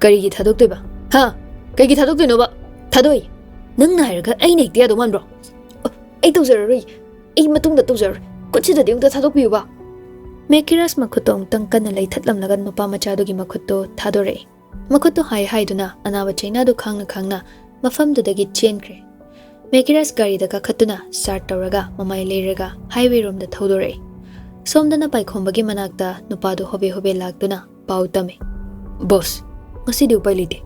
"ꯀꯔꯤꯒꯤ ꯊꯥꯗꯣꯛꯇꯣꯏꯕ? ꯍꯥ? ꯀꯩꯒꯤ ꯊꯥꯗꯣꯛꯇꯣꯏꯅꯣꯕ?" "ꯊꯥꯗꯣꯛꯏ꯫ ꯅꯪꯅ ꯍꯥꯏꯔꯒ ꯑꯩꯅ ꯍꯦꯛꯇ ꯌꯥꯗꯧ ꯃꯥꯟꯕ꯭ꯔꯣ? ꯑ, ꯑꯩ ꯇꯧꯖꯔꯔꯣꯏ꯫ ꯑꯩ ꯃꯇꯨꯡꯗ ꯇꯧꯖꯔꯔꯣꯏ꯫ ꯈꯨꯠꯁꯤꯗꯗꯤ ꯑꯃꯨꯛꯇ ꯊꯥꯗꯣꯛꯄꯤꯌꯨꯕ꯫ ꯃꯦꯀꯤꯔꯥꯁ ꯃꯈꯨꯠꯇꯣ ꯑꯃꯨꯛꯇꯪ ꯀꯟꯅ ꯂꯩꯊꯠꯂꯝꯂꯒ ꯅꯨꯄꯥ ꯃꯆꯥꯗꯨꯒꯤ ꯃꯈꯨꯠꯇꯣ ꯊꯥꯗꯣꯔꯛꯏ꯫ ꯃꯈꯨꯠꯇꯨ ꯍꯥꯏ ꯍꯥꯏꯗꯨꯅ ꯑꯅꯥꯕ ꯆꯩꯅꯥꯗꯨ ꯈꯥꯡꯅ ꯈꯥꯡꯅ ꯃꯐꯝꯗꯨꯗꯒꯤ ꯆꯦꯟꯈ꯭ꯔꯦ꯫ ꯃꯦꯀꯤꯔꯥꯁ ꯒꯥꯔꯤꯗ ꯀꯥꯈꯠꯇꯨꯅ ꯁ꯭ꯇꯥꯔꯠ ꯇꯧꯔꯒ ꯃꯃꯥꯏ ꯂꯩꯔꯒ ꯍꯥꯏꯋꯦ ꯔꯣꯝꯗ ꯊꯧꯗꯣꯔꯛꯏ꯫ ꯁꯣꯝꯗꯅ ꯄꯥꯏꯈꯣꯝꯕꯒꯤ ꯃꯅꯥꯛꯇ ꯅꯨꯄꯥꯗꯨ ꯍꯣꯕꯦ ꯍꯣꯕꯦ ꯂꯥꯛꯇꯨꯅ ꯄꯥꯎ ꯇꯝꯃꯤ꯫ "ꯕꯣꯁ, ꯉꯁꯤꯗꯤ ꯎꯄꯥꯏ ꯂꯩꯇꯦ꯫"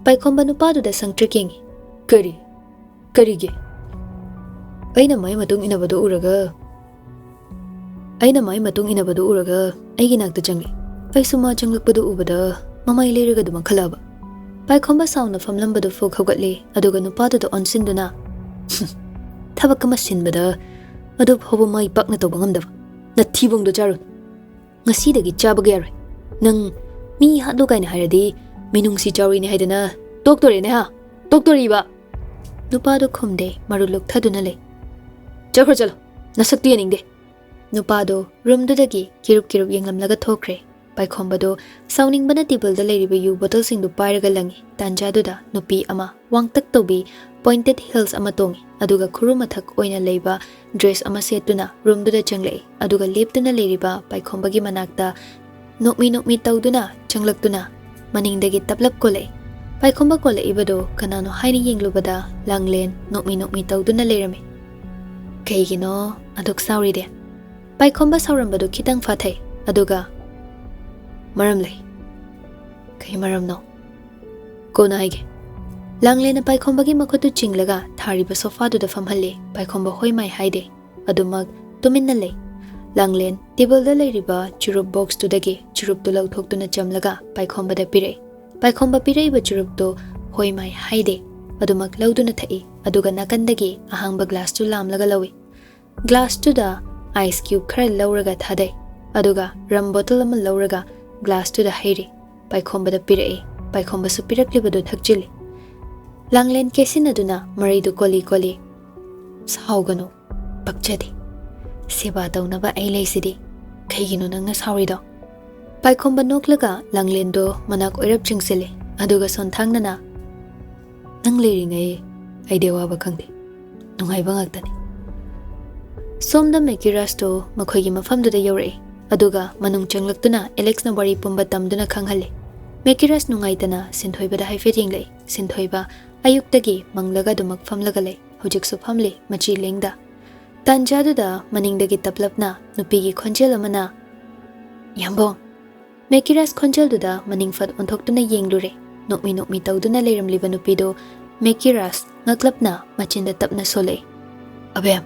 ꯄꯥꯏꯈꯣꯝꯕ ꯅꯨꯄꯥꯗꯨꯗ ꯁꯪꯇ꯭ꯔꯤꯛ ꯌꯦꯡꯉꯤ꯫ "ꯀꯔꯤ? ꯀꯔꯤꯒꯤ?" "ꯑꯩꯅ ꯃꯥꯏ ꯃꯇꯨꯡ ꯏꯟꯅꯕꯗꯨ ꯎꯔꯒ, ꯑꯩꯅ ꯃꯥꯏ ꯃꯇꯨꯡ ꯏꯟꯅꯕꯗꯨ ꯎꯔꯒ ꯑꯩꯒꯤ ꯅꯥꯛꯇ ꯆꯪꯉꯤ꯫ ꯑꯩꯁꯨ ꯃꯥ ꯆꯪꯂꯛꯄꯗꯨ ꯎꯕꯗ ꯃꯃꯥꯏ ꯂꯩꯔꯒ ꯑꯗꯨꯝ ꯀꯟꯈꯠꯂꯛꯑꯕ꯫" ꯄꯥꯏꯈꯣꯝꯕ ꯁꯥꯎꯅ ꯐꯝꯂꯝꯕꯗꯨ ꯐꯨꯛ ꯍꯧꯒꯠꯂꯤ, ꯑꯗꯨꯒ ꯅꯨꯄꯥꯗꯨꯗ ꯑꯣꯟꯁꯤꯟꯗꯨꯅ, "ꯊꯕꯛ ꯑꯃ ꯁꯤꯟꯕꯗ ꯑꯗꯨ ꯐꯥꯎꯕ ꯃꯥꯏ ꯄꯥꯛꯅ ꯇꯧꯕ ꯉꯝꯗꯕ ꯅꯊꯤꯕꯣꯡꯗꯣ ꯆꯥꯔꯨꯅꯨ꯫ ꯉꯁꯤꯗꯒꯤ ꯆꯥꯕꯒ ꯌꯥꯔꯣꯏ꯫ ꯅꯪ ꯃꯤ ꯍꯥꯠꯂꯨ ꯀꯥꯏꯅ ꯍꯥꯏꯔꯗꯤ ꯃꯤꯅꯨꯡꯁꯤ ꯆꯥꯎꯔꯤꯅꯦ ꯍꯥꯏꯗꯅ ꯇꯣꯛꯇꯣꯔꯦꯅꯦ ꯍꯥ? ꯇꯣꯛꯇꯣꯔꯤꯕ?" ꯅꯨꯄꯥꯗꯨ ꯈꯨꯝꯗꯦ, ꯃꯔꯨ ꯂꯨꯛꯊꯗꯨꯅ ꯂꯩ꯫ "ꯆꯠꯈ꯭ꯔꯣ ꯆꯠꯂꯣ, ꯅꯁꯛꯇꯨ ꯌꯦꯡꯅꯤꯡꯗꯦ꯫" ꯅꯨꯄꯥꯗꯨ ꯔꯨꯝꯗꯨꯗꯒꯤ ꯀꯤꯔꯨꯞ ꯀꯤꯔꯨꯞ ꯌꯦꯡꯂꯝꯂꯒ ꯊꯣꯛꯈ꯭ꯔꯦ꯫ ꯄꯥꯏꯈꯣꯝꯕꯗꯨ ꯁꯥꯎꯅꯤꯡꯕꯅ ꯇꯦꯕꯜꯗ ꯂꯩꯔꯤꯕ ꯌꯨ ꯕꯣꯇꯜꯁꯤꯡꯗꯨ ꯄꯥꯏꯔꯒ ꯂꯪꯉꯤ꯫ ꯇꯥꯟꯖꯥꯗꯨꯗ ꯅꯨꯄꯤ ꯑꯃ ꯋꯥꯡꯇꯛ ꯇꯧꯕꯤ ꯄꯣꯏꯟꯇꯦꯠ ꯍꯤꯜꯁ ꯑꯃ ꯇꯣꯡꯉꯤ, ꯑꯗꯨꯒ ꯈꯨꯔꯨ ꯃꯊꯛ ꯑꯣꯏꯅ ꯂꯩꯕ ꯗ꯭ꯔꯦꯁ ꯑꯃ ꯁꯦꯠꯇꯨꯅ ꯔꯨꯝꯗꯨꯗ ꯆꯪꯂꯛꯏ, ꯑꯗꯨꯒ ꯂꯦꯞꯇꯨꯅ ꯂꯩꯔꯤꯕ ꯄꯥꯏꯈꯣꯝꯕꯒꯤ ꯃꯅꯥꯛꯇ ꯅꯣꯛꯃꯤ ꯅꯣꯛꯃꯤ ꯇꯧꯗꯨꯅ ꯆꯪꯂꯛꯇꯨꯅ ꯃꯅꯤꯡꯗꯒꯤ ꯇꯞꯂꯞ ꯀꯣꯜꯂꯛꯏ꯫ ꯄꯥꯏꯈꯣꯝꯕ ꯀꯣꯜꯂꯛꯏꯕꯗꯣ ꯀꯅꯥꯅꯣ ꯍꯥꯏꯅ ꯌꯦꯡꯂꯨꯕꯗ ꯂꯥꯡꯂꯦꯟ ꯅꯣꯛꯃꯤ ꯅꯣꯛꯃꯤ ꯇꯧꯗꯨꯅ ꯂꯩꯔꯝꯃꯤ꯫ "ꯀꯩꯒꯤꯅꯣ ꯑꯗꯨꯛ ꯁꯥꯎꯔꯤꯗꯤ?" ꯄꯥꯏꯈꯣꯝꯕ ꯁꯥꯎꯔꯝꯕꯗꯨ ꯈꯤꯇꯪ ꯐꯥꯊꯩ, ꯑꯗꯨꯒ, "ꯃꯔꯝ ꯂꯩ꯫" "ꯀꯩ ꯃꯔꯝꯅꯣ?" "ꯀꯣꯟꯅ ꯍꯥꯏꯒꯦ꯫" ꯂꯥꯡꯂꯦꯟꯅ ꯄꯥꯏꯈꯣꯝꯕꯒꯤ ꯃꯈꯨꯠꯇꯨ ꯆꯤꯡꯂꯒ ꯊꯥꯔꯤꯕ ꯁꯣꯐꯥꯗꯨꯗ ꯐꯝꯍꯜꯂꯤ꯫ ꯄꯥꯏꯈꯣꯝꯕ ꯍꯣꯏ ꯃꯥꯏ ꯍꯥꯏꯗꯦ, ꯑꯗꯨꯃꯛ ꯇꯨꯃꯤꯟꯅ ꯂꯩ꯫ ꯂꯥꯡꯂꯦꯟ ꯇꯦꯕꯜꯗ ꯂꯩꯔꯤꯕ ꯆꯨꯔꯨꯞ ꯕꯣꯛꯁꯇꯨꯗꯒꯤ ꯆꯨꯔꯨꯞꯇꯨ ꯂꯧꯊꯣꯛꯇꯨꯅ ꯆꯝꯂꯒ ꯄꯥꯏꯈꯣꯝꯕꯗ ꯄꯤꯔꯛꯏ꯫ ꯄꯥꯏꯈꯣꯝꯕ ꯄꯤꯔꯛꯏꯕ ꯆꯨꯔꯨꯞꯇꯨ ꯍꯣꯏ ꯃꯥꯏ ꯍꯥꯏꯗꯦ, ꯑꯗꯨꯃꯛ ꯂꯧꯗꯨꯅ ꯊꯛꯏ, ꯑꯗꯨꯒ ꯅꯥꯀꯟꯗꯒꯤ ꯑꯍꯥꯡꯕ ꯒ꯭ꯂꯥꯁꯇꯨ ꯂꯥꯝꯂꯒ ꯂꯧꯏ꯫ ꯒ꯭ꯂꯥꯁꯇꯨꯗ ꯑꯥꯏꯁ ꯀ꯭ꯌꯨꯕ ꯈꯔ ꯂꯧꯔꯒ ꯊꯥꯗꯩ, ꯑꯗꯨꯒ ꯔꯝ ꯕꯣꯇꯜ ꯑꯃ ꯂꯧꯔꯒ ꯒ꯭ꯂꯥꯁꯇꯨꯗ ꯍꯩꯔꯤ꯫ ꯄꯥꯏꯈꯣꯝꯕꯗ ꯄꯤꯔꯛꯏ꯫ ꯄꯥꯏꯈꯣꯝꯕꯁꯨ ꯄꯤꯔꯛꯂꯤꯕꯗꯨ ꯊꯛꯆꯤꯜꯂꯤ꯫ ꯂꯥꯡꯂꯦꯟ ꯀꯦꯁꯤꯟꯅꯗꯨꯅ ꯃꯔꯩꯗꯨ ꯀꯣꯜꯂꯤ ꯀꯣꯜꯂꯤ, "ꯁꯥꯎꯒꯅꯨ, ꯄꯛꯆꯗꯦ꯫ ꯁꯦꯕꯥ ꯇꯧꯅꯕ ꯑꯩ ꯂꯩꯁꯤꯗꯤ꯫ ꯀꯩꯒꯤꯅꯣ ꯅꯪꯅ ꯁꯥꯎꯔꯤꯗꯣ?" ꯄꯥꯏꯈꯣꯝꯕ ꯅꯣꯛꯂꯒ ꯂꯥꯡꯂꯦꯟꯗꯣ ꯃꯅꯥꯛ ꯑꯣꯏꯔꯞ ꯆꯤꯡꯁꯤꯜꯂꯤ, ꯑꯗꯨꯒ ꯁꯣꯟꯊꯥꯡꯅꯅ, "ꯅꯪ ꯂꯩꯔꯤꯉꯩ ꯑꯩꯗꯤ ꯑꯋꯥꯕ ꯈꯪꯗꯦ, ꯅꯨꯡꯉꯥꯏꯕ ꯉꯥꯛꯇꯅꯤ꯫" ꯁꯣꯝꯗ ꯃꯦꯀꯤꯔꯥꯁꯇꯣ ꯃꯈꯣꯏꯒꯤ ꯃꯐꯝꯗꯨꯗ ꯌꯧꯔꯛꯏ, ꯑꯗꯨꯒ ꯃꯅꯨꯡ ꯆꯪꯂꯛꯇꯨꯅ ꯑꯦꯂꯦꯛꯁꯅ ꯋꯥꯔꯤ ꯄꯨꯝꯕ ꯇꯝꯗꯨꯅ ꯈꯪꯍꯜꯂꯤ꯫ ꯃꯦꯀꯤꯔꯥꯁ ꯅꯨꯡꯉꯥꯏꯇꯅ ꯁꯤꯟꯊꯣꯏꯕꯗ ꯍꯥꯏꯐꯦꯠ ꯌꯦꯡꯂꯛꯏ꯫ ꯁꯤꯟꯊꯣꯏꯕ ꯑꯌꯨꯛꯇꯒꯤ ꯃꯪꯂꯒ ꯑꯗꯨꯃꯛ ꯐꯝꯂꯒ ꯂꯩ꯫ ꯍꯧꯖꯤꯛꯁꯨ ꯐꯝꯂꯤ, ꯃꯆꯤ ꯂꯦꯡꯗ꯫ ꯇꯥꯟꯖꯥꯗꯨꯗ ꯃꯅꯤꯡꯗꯒꯤ ꯇꯞꯂꯞꯅ ꯅꯨꯄꯤꯒꯤ ꯈꯣꯟꯖꯦꯜ ꯑꯃꯅ, "ꯌꯥꯝꯕꯣꯡ!" ꯃꯦꯀꯤꯔꯥꯁ ꯈꯣꯟꯖꯦꯜꯗꯨꯗ ꯃꯅꯤꯡ ꯐꯠ ꯑꯣꯟꯊꯣꯛꯇꯨꯅ ꯌꯦꯡꯂꯨꯔꯦ꯫ ꯅꯣꯛꯃꯤ ꯅꯣꯛꯃꯤ ꯇꯧꯗꯨꯅ ꯂꯩꯔꯝꯂꯤꯕ ꯅꯨꯄꯤꯗꯨ ꯃꯦꯀꯤꯔꯥꯁ ꯉꯛꯂꯞꯅ ꯃꯆꯤꯟꯗ ꯇꯞꯅ ꯁꯣꯜꯂꯛꯏ꯫ "ꯑꯕꯦꯝ,